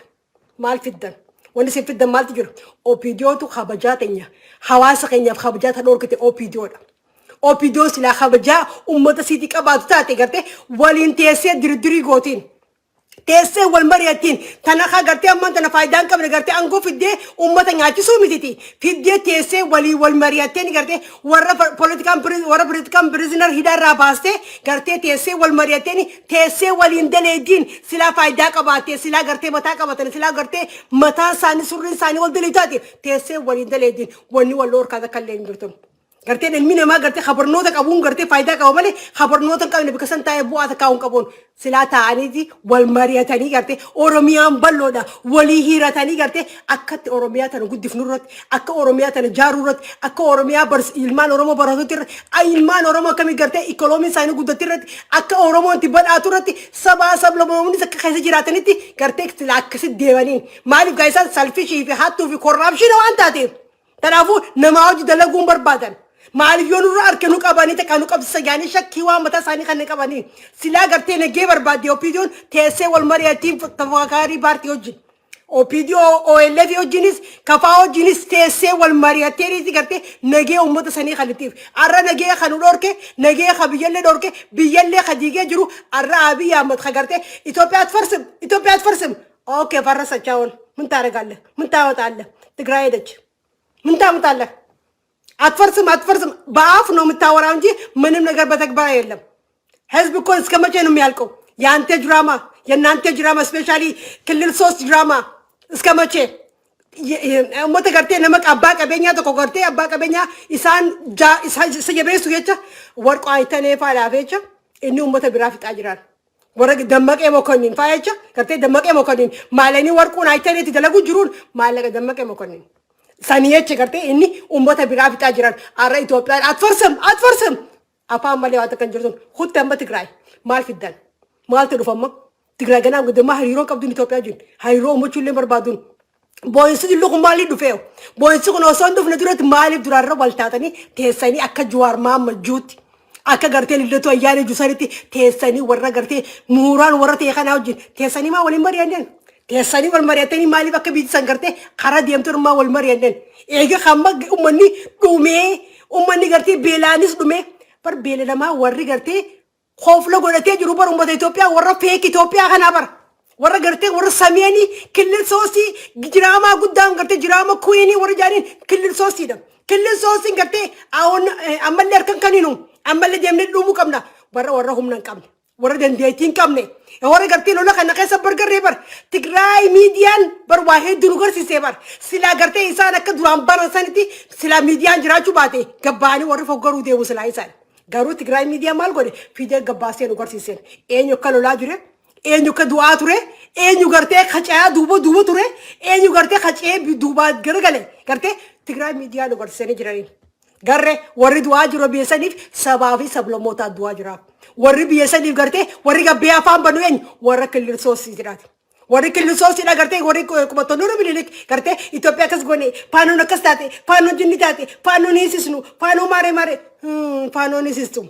Speaker 1: Maal fiddan? Wanni isin fiddan maaltu jira? OPDOtu kabajaa teenya, hawaasa keenyaaf kabajaa ta dhorkite OPDOdha. OPDO silaa kabajaa uummata siitii qabaatu taate gartee waliin teessee dirdirii gootiin. Teessee wal mari'attiin tana kaa gartee ammaan tana faayidaa hin qabne gartee aangoo fiddee uummata nyaachisuu mititi. Fiddee teessee walii wal mari'atteen gartee warra politikaan warra politikaan prisoner hidhaarraa baastee gartee teessee wal mari'atteen, teessee waliin daleediin silaa faayidaa qabaattee, silaa gartee mataa qabatan, silaa gartee mataan isaanii, surriin isaanii wal daleedu taate, teessee waliin daleediin wanni wal dhorkaa takka illee hin jirtu. Garteen ilmi namaa gartee habarnoota qabuun gartee faayidaa qaba malee, habarnoota hin qabne bakka san taa'ee bu'aa takkaa hin qabuun. Silaa taa'aniiti wal mari'atanii gartee Oromiyaan bal'oodha, walii hiiratanii gartee akkatti Oromiyaa tana guddifnu irratti, akka Oromiyaa tana jaaruu irratti, akka Oromiyaa ilmaan Oromoo baratutti irratti, ilmaan Oromoo akkamii gartee ikoonomiin isaanii guddatti irratti, akka Oromoon itti badhaatu irratti, sabaa sablammoonni akka keessa jiraatanitti gartee silaa akkasitti deemaniin. Maaliif gaa isaan selfishii fi hattuu fi corruption waan taateef. Kanaafuu namaa hojii dalaguun barbaadan. Maaliif yoo nurra harka nu qabanii takka nu qabsiisa yaanii shakkii waan mataa isaanii kan qabanii. Silaa gartee nagee barbaadde OPDOn, teessee wal mari'attiin tafakaarii paartii wajjin. OPDO OLF wajjinis, kafaa wajjinis teessee wal mari'attee gartee nagee uummata sanii kan ittiif. Arra nagee kan nu dhorke, nagee ka biyyallee dhorke, biyyallee ka diigee jiru arra Abiy Ahmad ka gartee ኢትዮጵያ አትፈርስም፣ ኢትዮጵያ አትፈርስም። Okay, ፈረሰች። አሁን ምን ታደርጋለህ? ምን ታወጣለህ? ትግራይ ሄደች። ምን ታመጣለህ? አትፈርስም፣ አትፈርስም። በአፍ ነው የምታወራው እንጂ ምንም ነገር በተግባር የለም። ህዝብ እኮ እስከ መቼ ነው የሚያልቀው? የአንተ ድራማ፣ የእናንተ ድራማ፣ especially ክልል ሶስት ድራማ እስከ መቼ? Uummata gartee nama abbaa qabeenyaa tokko gartee abbaa qabeenyaa isaan isa jabeessu jecha, warqoo aytanee faadhaaf jecha inni uummata biraa fixaa jiran. Warra Dammaqee Mokonnin faa jecha gartee Dammaqee Mokonnin maalanii warquun aytaneetti dalagu jiruun maallaqa Dammaqee Mokonnin. Sanii jecha gartee inni uummata biraa fixaa jiran. Har'a Itoophiyaan አትፈርስም፣ አትፈርስም afaan malee waan takka hin jirtu. Hutti amma Tigraay maal fiddan? Maaltu dhufamma? Tigraay ganaa guddaa hariiroo qabduun Itoophiyaa jiru, hariiroo uummachuu illee barbaaduun. Boo'insi dillu kun maaliif dhufee? Boo'insi kun osoo hin dhufne duratti maaliif duraarra wal taatanii teessanii akka Jawaar Maamma juutti, akka gartee Liddatu Ayyaana Jusanitti teessanii warra gartee muuraan warra ta'e kanaa wajjin teessanii maa waliin mari'anneen? Teessanii wal mari'atanii maaliif akka biyyi san gartee karaa deemtu maa wal mari'anneen? Eega hamma uummanni dhumee, uummanni gartee beelaanis dhumee, bar beela namaa warri gartee koofla godhatee jiru bar uummata Itoophiyaa, warra fake Itoophiyaa kanaa bara. Warra gartee warra sameenii ክልል ሶስት jiraamaa guddaan gartee jiraama kuinii warra jaaniin ክልል ሶስት iidha. ክልል ሶስት iin gartee awon ammallee harkan kaninu ammallee deemnee dhumuu qabna. Warra warra humna hin qabne, warra dandeettii hin qabne, warra gartee lola kana keessa bargarree bar Tigraay miidiyaan bar waa hedduu nu garsiisee bar. Silaa gartee isaan akka duraan baran sanitti silaa miidiyaan jiraachuu baate gabbaanii warri foggaruu deemu silaa isaan. Garuu Tigraay miidiyaa maal godhe? Fidee gabbaasee nu garsiiseen. Eenyu akka lolaa ture, eenyu akka du'aa ture, eenyu gartee kacaa duuba duuba ture, eenyu gartee kacee duubaa garagale gartee Tigraay miidiyaa nu garsiisanii jiraniin. Garree warri du'aa jiru biyya saniif sabaa fi sablammootaa du'aa jira. Warri biyya saniif gartee warri gabbee afaan banu eenyu? Warra ክልል ሶስት jiraati. Warri ክልል ሶስት iidha gartee warri qubattoonni Minilik gartee Itoophiyaa akkas goone, faanoon akkas taate, faanoon jinni taate, faanoon hiisisnu, faanoo maaree maaree, faanoon hiisistu.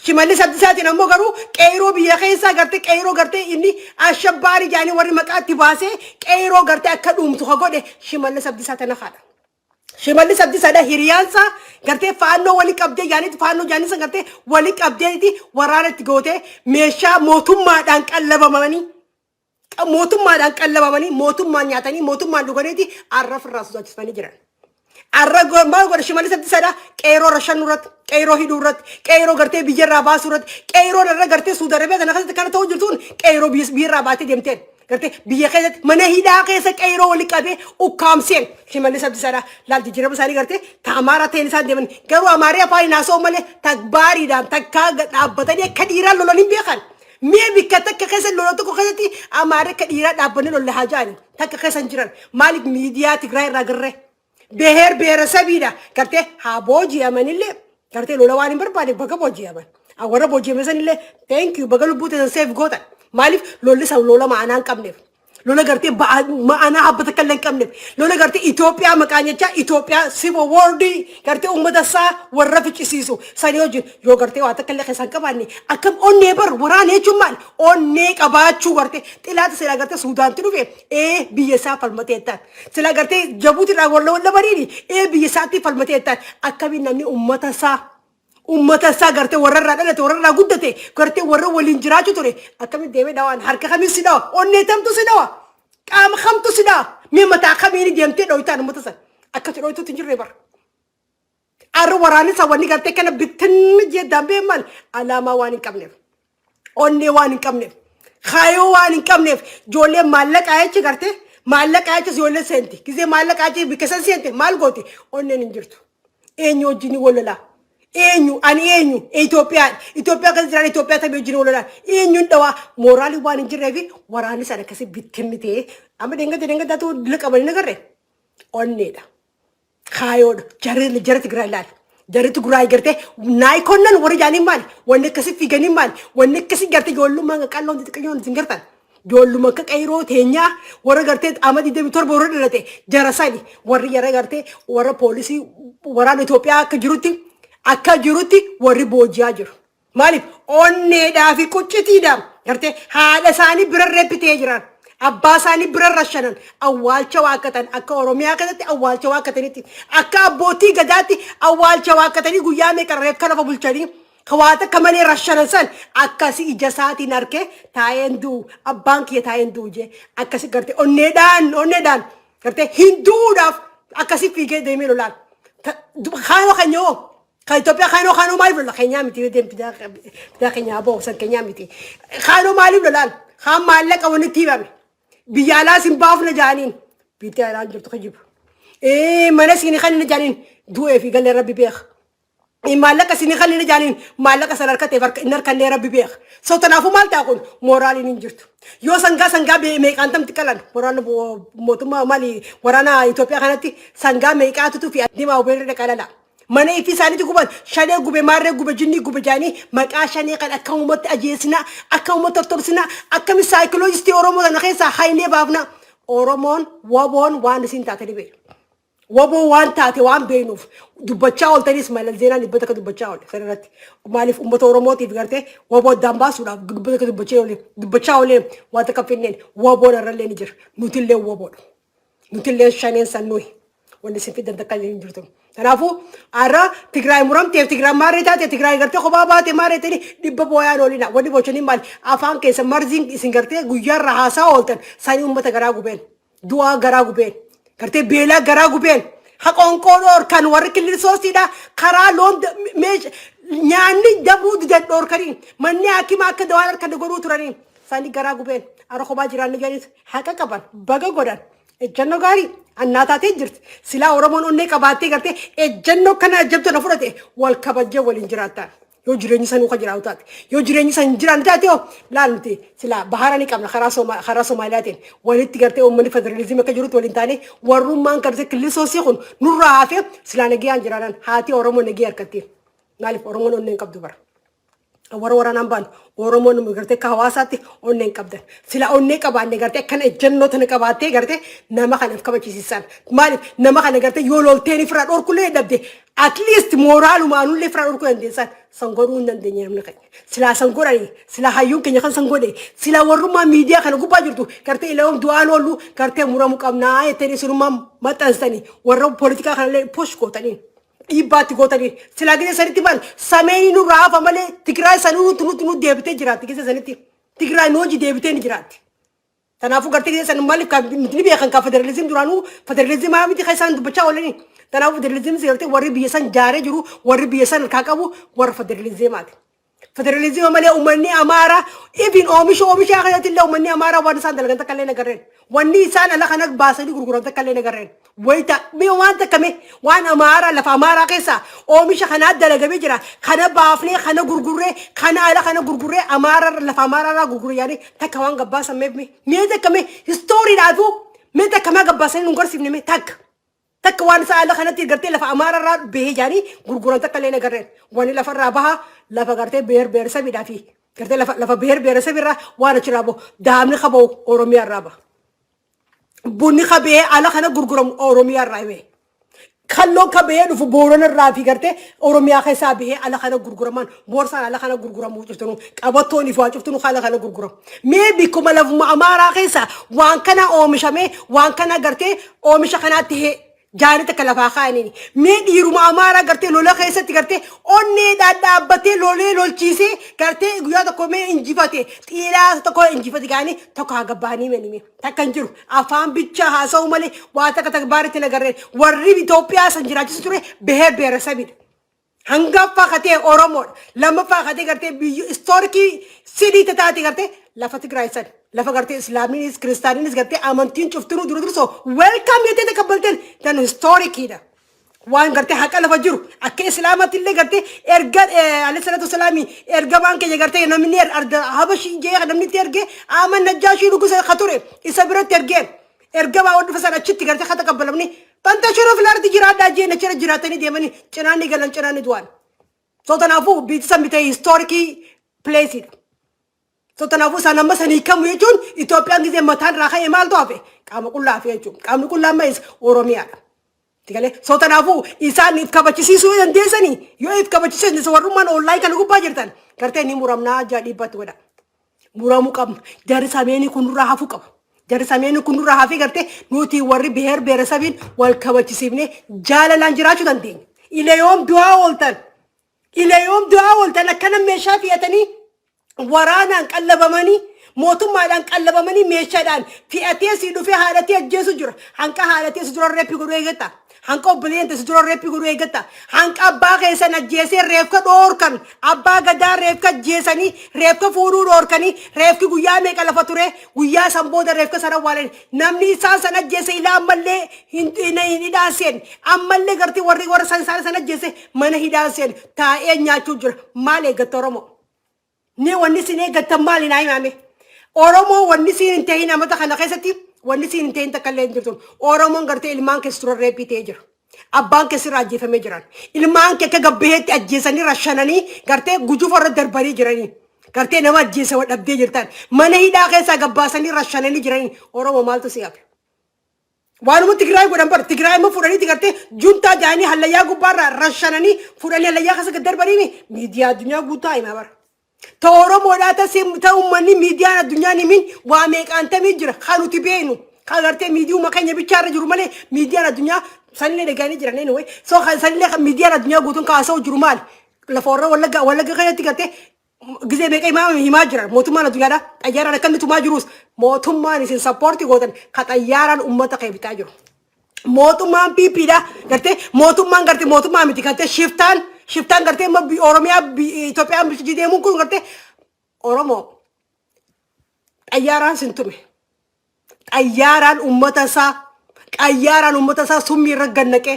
Speaker 1: Shimallis Abdiisaatiin ammoo garuu qeeroo biyya keessaa gartee qeeroo gartee inni አሸባሪ jaanii warri maqaa itti baasee qeeroo gartee akka dhuumtu ka godhe Shimallis Abdiisaa tana haadha. Shimallis Abdiisaadha hiriyaansaa gartee faannoo walii qabdee jaaniitti, faannoo jaanii san gartee walii qabdeeti waraana itti gootee meeshaa mootummaadhaan qallabamanii, mootummaadhaan qallabamanii, mootummaan nyaatanii, mootummaan dhuganiiti arra firraa sodaachisanii jiran. Arra maal godha Shimallis Abdiisaadha? Qeeroo rashannuu irratti, qeeroo hidhuu irratti, qeeroo gartee biyyarraa baasuu irratti, qeeroon irra gartee Suudi Arabiyaa kana keessatti kana ta'uu jirtuun qeeroo biyyarraa baatee deemteen. Gartee biyya keessatti mana hidhaa keessa qeeroo walii qabee ukkaamseen Shimallis Abdiisaadha. Laal jijjiirama isaanii gartee ta Amaaraa ta'een isaan deeman, garuu Amaarii afaan hin haasa'u malee takbaariidhaan takkaa dhaabbatanii akka dhiiraan lolan hin beekan. Mee bikka takka keessa lola tokko keessatti Amaarri akka dhiiraa dhaabbanni lolle haa ja'ani. Takka keessa hin jiran. Maaliif miidiyaa Tigraay irraa garree? Beher beeresabiidha. Gartee haa booji'amanillee gartee lola waan hin barbaanne baga booji'aman. Warra booji'ame sanillee thank you, baga lubbuu teessan seef gootan. Maaliif lolli san lola ma'anaa hin qabneef. Lola gartee ma'anaa habbata akka illee hin qabneef. Lola gartee Itoophiyaa maqaan jechaa Itoophiyaa civil war gartee uummata isaa warra ficcisiisu. Sanii wajjin yoo gartee waa takka illee keessaa hin qabaanne akkam onnee bar waraana jechuun maal onnee qabaachuu gartee xilaata silaa gartee Suudaanti dhufe ee biyya isaa falmatee jettaan. Silaa gartee Jabuuti irraa walla walla bariini ee biyya isaatti falmatee jettaan. Akkamiin namni uummata isaa gartee warra irraa dhalate, warra irraa guddate, gartee warra waliin jiraachuu ture akkamitti deemee dhawaan? Harka kamiin si dhawa? Onnee tamtu si dhawa? Qaama kamtu si dhawa? Mee mataa kamiin deemtee dho'itaan uummata sana akkasi dho'ituutti hin jirre bara. Arra waraanni isaa wanni gartee kana bittinni jee dambee maal alaamaa waan hin qabneef, onnee waan hin qabneef, kaayoo waan hin qabneef. Ijoolleen maallaqaa jechi gartee maallaqaa jecha ijoolleen seenti. Gizee maallaqaa jechi bikka san seente maal gooti? Onneen hin jirtu. Eenyu wajjin wal lolaa? Eenyu ani? Eenyu Itoophiyaa? Itoophiyaa kan jiran Itoophiyaa taphee wajjin wal lolaa? Eenyuun dhawaa? Mooraalii waan hin jirree fi waraanni sana akkasii bittinni ta'ee amma deengate deengataatu dila qabanii nagarre onneedha. Kaayoodha. Jarri jara Tigraay ilaali. Jarri Tigraay gartee naayikonnan warri jaaniin maali? Wanni akkasii fiiganii maali? Wanni akkasii gartee ijoollummaan qalloon xixiqqoon isin gartan. Ijoolluma akka qeyroo teenyaa warra gartee ama 27 warra dhalate jara sani warri jara gartee warra poolisii waraana Itoophiyaa akka jirutti warri booji'aa jiru. Maaliif onneedhaa fi quccitiidhaan gartee haadha isaanii bira reebbitee jiran. Abbaa isaanii bira rashanan, awwaalcha waaqatan, akka Oromiyaa keessatti awwaalcha waaqatanitti, akka abbootii gadaatti awwaalcha waaqatanii guyyaa meeqa reefka lafa bulchanii kawaata akka malee rashanan san akkasi ija isaatiin arke taa'een du'u, abbaan kiyya taa'een du'u jee akkasi gartee onneedhaan gartee hin du'uudhaaf akkasi fiigee deemee lolaan. Kaanoo keenya hoo? Kan Itoophiyaa kaanoo maaliif lola? Keenyaa miti, deem bitaa keenyaa boo san keenyaa miti. Kaanoo maaliif lolaan? Kaan maallaqa walitti himame. Biyya alaas hin baafna jaaniin. Biyya alaan jirtu kijibu. Mana siinii kan inni jaaniin du'ee fi galee rabbi beeka. Maallaqa siinii kan inni jaaniin maallaqa sana harkateef inni harkannee rabbi beeka. So kanaafuu maal ta'a kun mooraaliin hin jirtu. Yoo sangaa meeqaan tamti qalan waraana mootummaa maali waraana Itoophiyaa kanatti sangaa meeqaatutu fi deemaa obeerra qalala. Mana ifi isaaniitti guban, shanee gube, maarree gube, jinnii gube jaanii maqaa shanee kan akka uummatti ajeesina, akka uummatti tortorsina, akkami saayikoloojistii Oromoo sana keessaa haynee baafna. Oromoon waboon waan isin taate ni beeku. Waboo waan taate waan beeknuuf dubbachaa ooltanis Mallas Zeenaan 100 dubbachaa oole sanarratti. Maaliif uummata Oromootiif gartee waboo addaan baasuudhaaf 100 dubbachaa oole, dubbachaa oolee waan takka finneen waboon irrallee ni jira. Nutillee waboodha. Nutillee shaneen san nuyi. Wanni isin fiddan takka illee hin jirtu. Kanaafuu har'a Tigraay muramteef, Tigraay maarree taate, Tigraay gartee kophaa baate maarree ta'anii dhibba booyaan oolina. Wanni bochanii maali? Afaan keessa marziin isin gartee guyyaarra haasaa ooltan sanii uummata garaa gubeen. Du'aa garaa gubeen. Gartee beelaa garaa gubeen. Haqoonqoo dhoorkan warri killirsoostiidha. Karaa loon nyaanni dabruu didan dhoorkanii. Manni hakimaa akka dawaan harka godhuu turanii. Sanii garaa gubeen. Har'a kophaa jiraanni jedhanis haqa qaban baga godhan. Ejjennoo gaarii annaa taatee jirti. Silaa Oromoon onnee qabaattee gartee ejjennoo kana ajjabtu na fudhate wal kabajjee waliin jiraattaan. Yoo jireenyi sanuu kan jiraatu taate. Yoo jireenyi san hin jiraanne taate hoo laal nuti silaa bahara ni qabna karaa Soomaaliyaatiin walitti gartee uummanni federaalizimii akka jirutti waliin taane warrummaan gartee killisoosii kun nurraa hafee silaa nagayaan jiraanan haati Oromoo nagaya harkatti. Maaliif Oromoon onnee hin qabdu bara. Warra waraanaan baanu Oromoon gartee akka hawaasaatti onnee hin qabdan. Sila onnee qabaanne gartee akkana ejjennoo tana qabaattee gartee nama kanaaf kabachiisisan. Maaliif nama kana gartee yoo lolteen ifirraa dhorkullee dhabde at least mooraalumaanullee ifirraa dhorkuu dandeessan san godhuu hin dandeenye namni keenya. Silaa san godhani, silaa hayyuun keenya kan san godhe, silaa warrummaa miidiyaa kana gubbaa jirtu gartee ilaaluun du'aan oollu gartee muramuu qabnaa jettanii sinummaa maxxansanii warra poolitikaa kanallee push gootanii. Dhiibbaatti gootanii silaa gisa sanitti maal sameenii nurraa hafa malee Tigraay sanuu nutti nutti nu deebitee jiraatti, gisa sanitti Tigraay nu hojii deebitee ni jiraatti. Kanaafuu gartee gisa san maaliif kan nuti ni beekan kan federalizim duraanuu federalizim miti kan isaan dubbachaa oolanii. Kanaafuu federalizim gartee warri biyya san jaaree jiru, warri biyya san harkaa qabu warra federalizimaati. Federalizima malee uummanni Amaaraa even oomisha oomishaa keessatti illee uummanni Amaaraa waan isaan dalagan takka illee nagarreen. Wanni isaan ala kana baasanii gurguran takka illee nagarreen. Wayita mee waan takka mee waan Amaaraa lafa Amaaraa keessaa oomisha kanaa dalagamee jira. Kana baafnee, kana gurgurree, kana ala kana gurgurree, Amaaraa lafa Amaaraa irraa gurgurree yaanii takka waan gabbaasan mee mee takka mee histooriidhaafuu mee takka maa gabbaasanii nu garsiifne mee takka. Takka waan isaa ala kanatti gartee lafa Amaara irraa bahee jaanii gurguran takka illee nagarreen. Wanni lafa irraa baha lafa gartee beer beeresabiidhaa fi gartee lafa beer beeresabirraa waan achirraa bahu daamni kaba'u Oromiyaa irraa baha. Bunni kabee ala kana gurguramu Oromiyaa irraa hime. Kalloon kabee dhufu Boorana irraa fi gartee Oromiyaa keessaa bahee ala kana gurguraman, boorsaan ala kana gurguramu cuftunu, qabattoon fi waa cuftunu ala kana gurguramu. Mee bikkuma lafuma Amaaraa keessa waan kana oomishamee, waan kana gartee oomisha kanaatti hee jaanii takka lafaa kaa'aniini. Mee dhiiruma Amaaraa gartee lola keessatti gartee onneedhaan dhaabbatee lolee lolchiisee gartee guyyaa tokko mee injifate, xiilaa tokko injifate gaanii tokko haa gabbaanii mee takka hin jiru. Afaan bichaa haasa'u malee waa takka takka baaritti nagarreen. Warri Itoophiyaa san jiraachisu ture beher beeresabidha. Hangaffaa katee Oromoodha. Lammaffaa katee gartee biyya istoorikii sidii taate gartee lafa Tigraay san. Lafa gartee Islaamiinis Kiristaaniinis gartee amantiin cuftinuu dura dursoo welcome jettee takabbalteen tan histoorikiidha. Waan gartee haqa lafa jiru akka Islaamatti illee gartee erga alayhi salatu wasalaami ergamaan keenya gartee namni arda Habashii jee namni itti ergee Aman Najjaashii nugusa ka ture isa biratti ergeen ergamaa waan dhufe san achitti gartee ka takabbalamni fantashiru filaarti jiraadhaa jeen achirra jiraatanii deemanii cinaan ni galan, cinaan ni du'an. So kanaafuu biyyi san bitee historikii pileesiidha. So kanaafuu isaan amma sanii kamu jechuun Itoophiyaan gisee mataan irraa ka'ee maaltu hafe? Qaama qullaa hafe jechuudha. Qaamni qullaa amma is Oromiyaadha. Tigalee so kanaafuu isaan if kabachisiisuu dandeessanii, yoo if kabachisiisuu dandeessan, warrummaan online kana gubbaa jirtan gartee ni muramnaa jaa dhiibbatti godha. Muramuu qabna. Jarri sameenii kun nurraa hafuu qaba. Jarri sameenii kun nurraa hafee gartee nuti warri beher beeresabiin wal kabachisiifnee jaalalaan jiraachuu dandeenya. Ile yoom du'aa ooltan? Ile yoom du'aa ooltan? Akkana meeshaa fe'atanii, waraanaan qallabamanii, mootummaadhaan qallabamanii, meeshaadhaan fe'atee si dhufee haadhatee ajjeesu jira. Hanqa haadhatee si dura reeppi godhuu eeggatta. Hanqa obboleeyyan si dura reeppi godhuu eeggatta. Hanqa abbaa keessan ajjeesee reefka dhoorkan, abbaa gadaa reefka ajjeesanii reefka fuudhuu dhoorkanii, reefki guyyaa meeqa lafa ture, guyyaa san booda reefka sana awwaalan. Namni isaan san ajjeese ilaa ammallee hin hidhaan seen, ammallee gartee warri warra san isaan san ajjeese mana hidhaan seen taa'ee nyaachuu jira. Maal eeggatta Oromoo? Ni wanni isin eeggattan maali naa himame? Oromoo wanni isin hin ta'in amata kana keessatti wanni isin hin ta'in takka illee hin jirtu. Oromoon gartee ilmaan keessa turan reeppii ta'ee jira. Abbaan keessa irraa ajjeefamee jiran. Ilmaan kee akka gabbaheetti ajjeesanii rashananii gartee gujufa irra darbanii jiranii. Gartee nama ajjeese wa dhabdee jirtan. Mana hidhaa keessaa gabbaasanii rashananii jiranii. Oromoo maaltu si hafe? Waanuma Tigraay godhan bara Tigraay immoo fuudhanii gartee juntaa jaanii hallayyaa gubbaarraa rashananii fuudhanii hallayyaa keessa gad darbanii miidiyaa addunyaa guutaa himaa bara. Ta Oromoodhaa ta uummanni miidiyaan addunyaan himin waa meeqaan tamii jira kan nuti beeknu kan gartee miidiyuma keenya bichaarra jiru malee miidiyaan addunyaa sanillee dhagaanii jiran anyway. So kan sanillee kan miidiyaan addunyaa guutuun kaasa'u jiru maali? Lafa warra Wallaggaa Wallagga keessatti gartee gizee meeqa himaa jiran. Mootummaan addunyaadha xayyaaraan akka inni tumaa jirus, mootummaan isin sappoortii gootan ka xayyaaraan uummata kee bitaa jiru. Mootummaan PPdha gartee, mootummaan gartee mootummaa miti, gartee shiftaan gartee amma Oromiyaa Itoophiyaan bulchiti deemuun kun gartee Oromoo xayyaaraan sin tume, xayyaaraan uummata isaa, xayyaaraan uummata isaa summii irra gannaqee,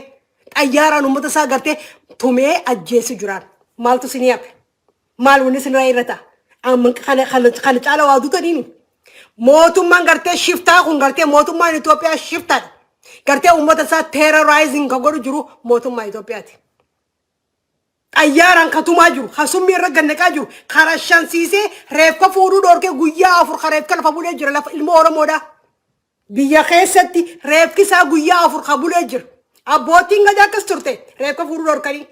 Speaker 1: xayyaaraan uummata isaa gartee tumee ajjeesu jiraan. Maaltu sinii hafe? Maal wanni sinirraa irra ta'a? Amma kana caala waa duutaniini. Mootummaan gartee shiftaa kun, gartee mootummaan Itoophiyaa shiftaadha. Gartee uummata isaa terrorizing kan godhu jiru mootummaa Itoophiyaati. Xayyaaraan kan tumaa jiru, kan summii irra gannaqaa jiru, karaa shansiisee reefka fuudhuu dhoorkee guyyaa 4 kan reefka lafa bulee jira lafa ilma Oromoodha. Biyya keessatti reefki isaa guyyaa 4 kan bulee jira. Abbootiin gadaa akkas turte reefka fuudhuu dhoorkanii.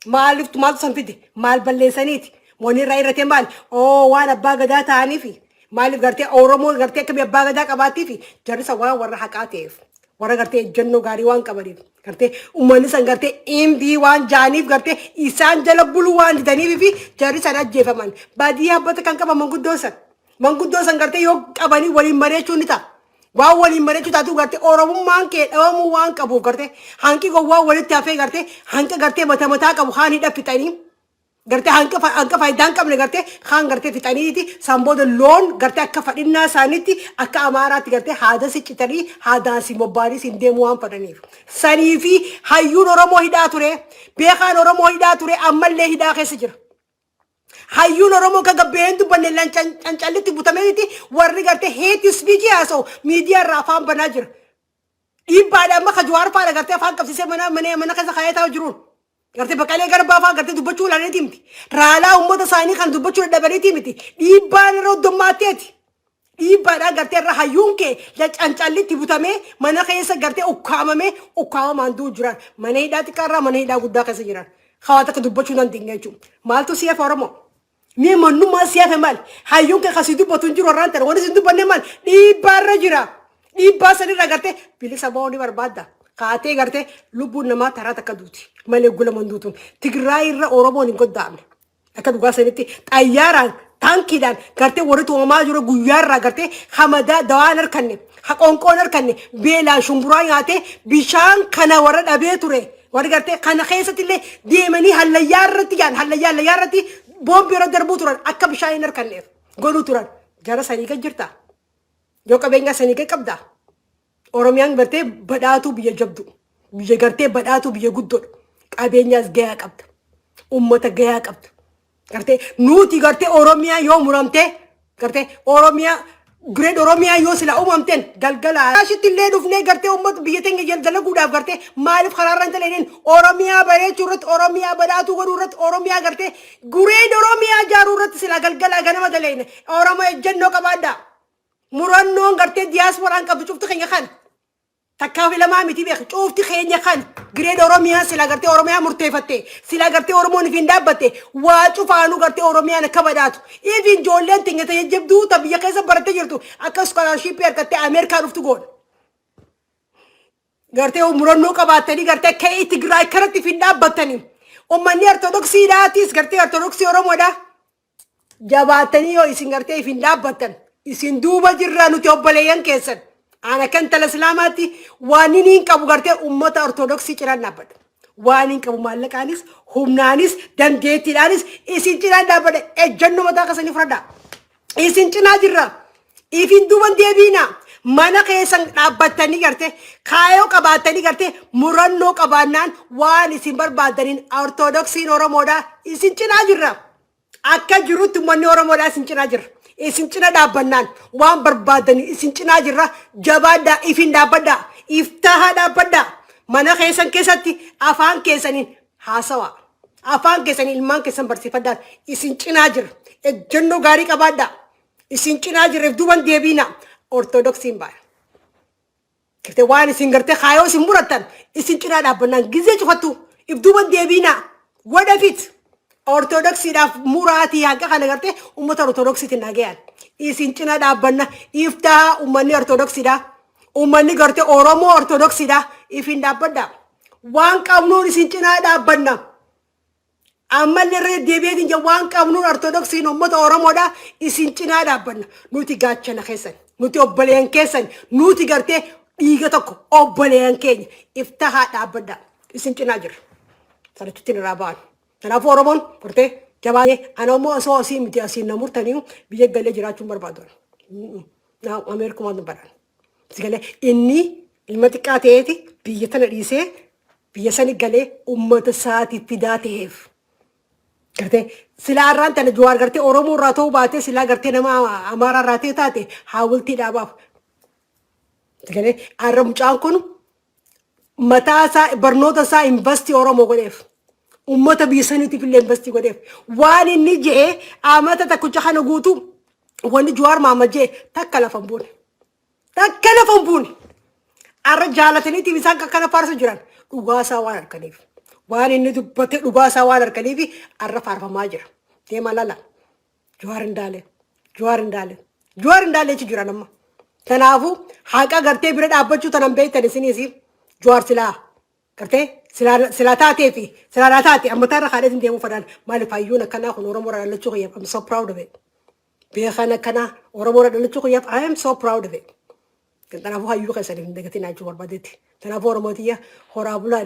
Speaker 1: Maaliif, maaltu san fide? Maal balleessaniiti? Wanni irraa irratee maali? Oo, waan abbaa gadaa ta'aniifi maaliif gartee Oromoo gartee akkamii abbaa gadaa qabaattiifi jarri san waan warra haqaa ta'eef, warra gartee ejjennoo gaarii waan qabaniif, gartee uummanni san gartee imbii waan jaaniif, gartee isaan jala buluu waan didaniif fi jarri san ajjeefaman. Badii habbata kan qaban manguddoo san. Manguddoo san gartee yoo qabanii waliin mari'achuun ni ta'a. Waan waliin mari'achuu taatu gartee Oromummaan kee dhabamuu waan qabuuf gartee hanqi gowwaa walitti hafee gartee hanqa gartee mata mataa qabu haan hidha fixanii. Gartee hanqa faayidaa hin qabne gartee kaan gartee fixaniiti san booda loon gartee akka fadhinnaa isaaniitti akka Amaaraatti gartee haada si citanii haadaan si bobbaanii siin deemuu waan fadhaniif. Sanii fi hayyuun Oromoo hidhaa ture, beekaan Oromoo hidhaa ture, ammallee hidhaa keessa jira. Hayyuun Oromoo kan gabbee dubbanne cancallitti butameeti warri gartee hate speech haasa'u miidiyaa irraa afaan banaa jira. Dhiibbaadha amma ka Jawaar faadha gartee afaan qabsiisee mana keessa kaayee taa'u jiruun. Gartee Baqqalee Garbaa fa'aa gartee dubbachuu ilaalaniiti miti. Raalaa uummata isaanii kan dubbachuu dadhabaniiti miti. Dhiibbaan irra hoddommaatteeti. Dhiibbaadhaan gartee irra hayyuun kee cancallitti butamee mana keessa gartee ukkaamamee ukkaamamaan du'u jiran. Mana hidhaa xiqqaarraa mana hidhaa guddaa keessa jiran. Hawaa takka dubbachuu dandeenye jechuudha. Maaltu si'eef Oromoo? Mee mannummaa si hafe maal? Hayyuun kee kasii dubbatu hin jiru warraan ta'e. Wanni isin dubbanne maal? Dhiibbaarra jira. Dhiibbaa sanirra gartee bilisa ba'uu ni barbaadda. Kaatee gartee lubbuun namaa taraa takka duuti. Malee gulaman duutuun. Tigraay irra Oromoon hin goddaamne. Akka dhugaa sanitti xayyaaraan, taankiidhaan gartee warri tumamaa jiru guyyaarraa gartee hamadaa dawaan harkanne, haqonqoon harkanne, beelaan shumburaa nyaatee bishaan kana warra dhabee ture. Warri gartee kana keessatti illee deemanii hallayyaa irratti jaan hallayyaa irratti boombii irra darbuu turan akka bishaan hin harkanneef godhuu turan. Jara sanii gad jirta. Yoo qabeenya sanii gad qabda. Oromiyaan gartee badhaatuu biyya jabdu. Biyya gartee badhaatuu biyya guddoodha. Qabeenyaas gahaa qabda. Uummata gahaa qabda. Gartee nuti gartee Oromiyaa yoo muramte, gartee Oromiyaa Great Oromiyaa yoo sila uumamteen galgala. Ashitti illee dhufnee gartee uummata biyya teenya jala dalaguudhaaf gartee maaliif karaarra hin dalagin? Oromiyaa bareechuu irratti, Oromiyaa badhaatuu godhuu irratti, Oromiyaa gartee Great Oromiyaa ijaaruu irratti sila galgala ganama dalagne. Oromoo ejjennoo qabaadhaa. Murannoon gartee diyaaspooraan qabdu cufti keenya kana. Takkaa fi lamaa miti beek, cufti keenya kan Great Oromiyaa sila gartee Oromiyaa murteeffatte, sila gartee Oromoon ifiin dhaabbatte, waa cufaanuu gartee Oromiyaan akka badhaatu. Ifin ijoolleen teenya jajjabduu ta biyya keessa barattee jirtu akka scholarship argattee Ameerikaa dhuftu goona. Gartee murannoo qabaattanii gartee ka'ee Tigraay kanatti ifiin dhaabbattanii. Uummanni Ortodoksiidhaatis gartee Ortodoksii Oromoodha. Jabaatanii yoo isin gartee ifin dhaabbattan isin duuba jirra nuti obboleeyyan keessan. Ana kan tala Islaamaatti waan inni hin qabu gartee uummata Ortodoksii cinaan dhaabbadha. Waan hin qabu maallaqaanis, humnaanis, dandeettiidhaanis isin cinaan dhaabbadha. Ejjennoo mataa keessanii fudhadha. Isin cinaa jirra. Ifin duuban deebiina. Mana keessan dhaabbattanii gartee kaayoo qabaattanii gartee murannoo qabaannaan waan isin barbaaddaniin Ortodoksiin Oromoodha. Isin cinaa jirra. Akka jirutti uummanni Oromoodhaa isin cinaa jira. Isin cina dhaabbannaan waan barbaadanii isin cinaa jirra. Jabaadhaa, ifin dhaabbadhaa, iftahaa dhaabbadhaa. Mana keessan keessatti afaan keessaniin haasawaa. Afaan keessaniin ilmaan keessan barsiifadhaa. Isin cinaa jira. Ejjennoo gaarii qabaadhaa. Isin cinaa jirra, if duuban deebiina. Ortodoksiin baaya. Gartee waan isin gartee kaayoo isin murattan isin cinaa dhaabbannaan gizee cufattu if duuban deebiina. Wadafit Ortodoksiidhaaf muraatii haqa kana gartee uummata Ortodoksiitiin dhaga'an. Isin cina dhaabbanna, iftaa uummanni Ortodoksiidha. Uummanni gartee Oromoo Ortodoksiidha. Ifin dhaabbadha. Waan qabnuun isin cinaa dhaabbanna. Ammallee irra deebi'eetiin jira, waan qabnuun Ortodoksiin uummata Oromoodha isin cinaa dhaabbanna. Nuti gaachana keessan. Nuti obboleeyyan keessan. Nuti gartee dhiiga tokko, obboleeyyan keenya. Iftahaa dhaabbadha. Isin cinaa jira. Sanachitti irraa ba'an. Kanaafuu Oromoon gartee jabaatee ana immoo osoo asii miti asiin na murtanii biyya galee jiraachuun barbaadu. Ameerikumaan dubbadhaan. Galee inni ilma xiqqaa ta'eeti biyya tana dhiisee biyya sani galee uummata isaatiif fidaa ta'eef. Gartee silaa irraan tana Jawaar gartee Oromoo irraa ta'uu baatee silaa gartee nama Amaaraa irraa ta'e taate haawultii dhaabaaf. Galee har'a mucaan kun mataa isaa barnoota isaa invest Oromoo godheef. Uummata biyya saniitiif illee invest godheef. Waan inni je'ee amata takkicha kana guutuu wanni Jawaar Mahammad je'e takka lafa hin buune. Takka lafa hin buune. Har'a jaalataniitiif isaan akkana faarsu jiran dhugaa isaa waan harkaniif. Waan inni dubbate dhugaa isaa waan harkaniif har'a faarfamaa jira. Deema lala. Jawaar Indaalee. Jawaar Indaalee. Jawaar Indaalee jechuun jiran amma. Kanaafuu haqa gartee bira dhaabbachuu tanan beektan isiniis Jawaar silaa gartee silaa taatee fi silaa naa taate amma taarra haadha deemuu fadhaan maaliif hayyuun akkanaa kun Oromoo irraa dhalachuu kiyyaaf, I'm so proud of it. Beekan akkanaa Oromoo irraa dhalachuu kiyyaaf, I am so proud of it. Kanaafuu hayyuu keessaniif hin dagatinaa jechuu barbaadetti. Kanaafuu Oromootiyya horaa bulaa.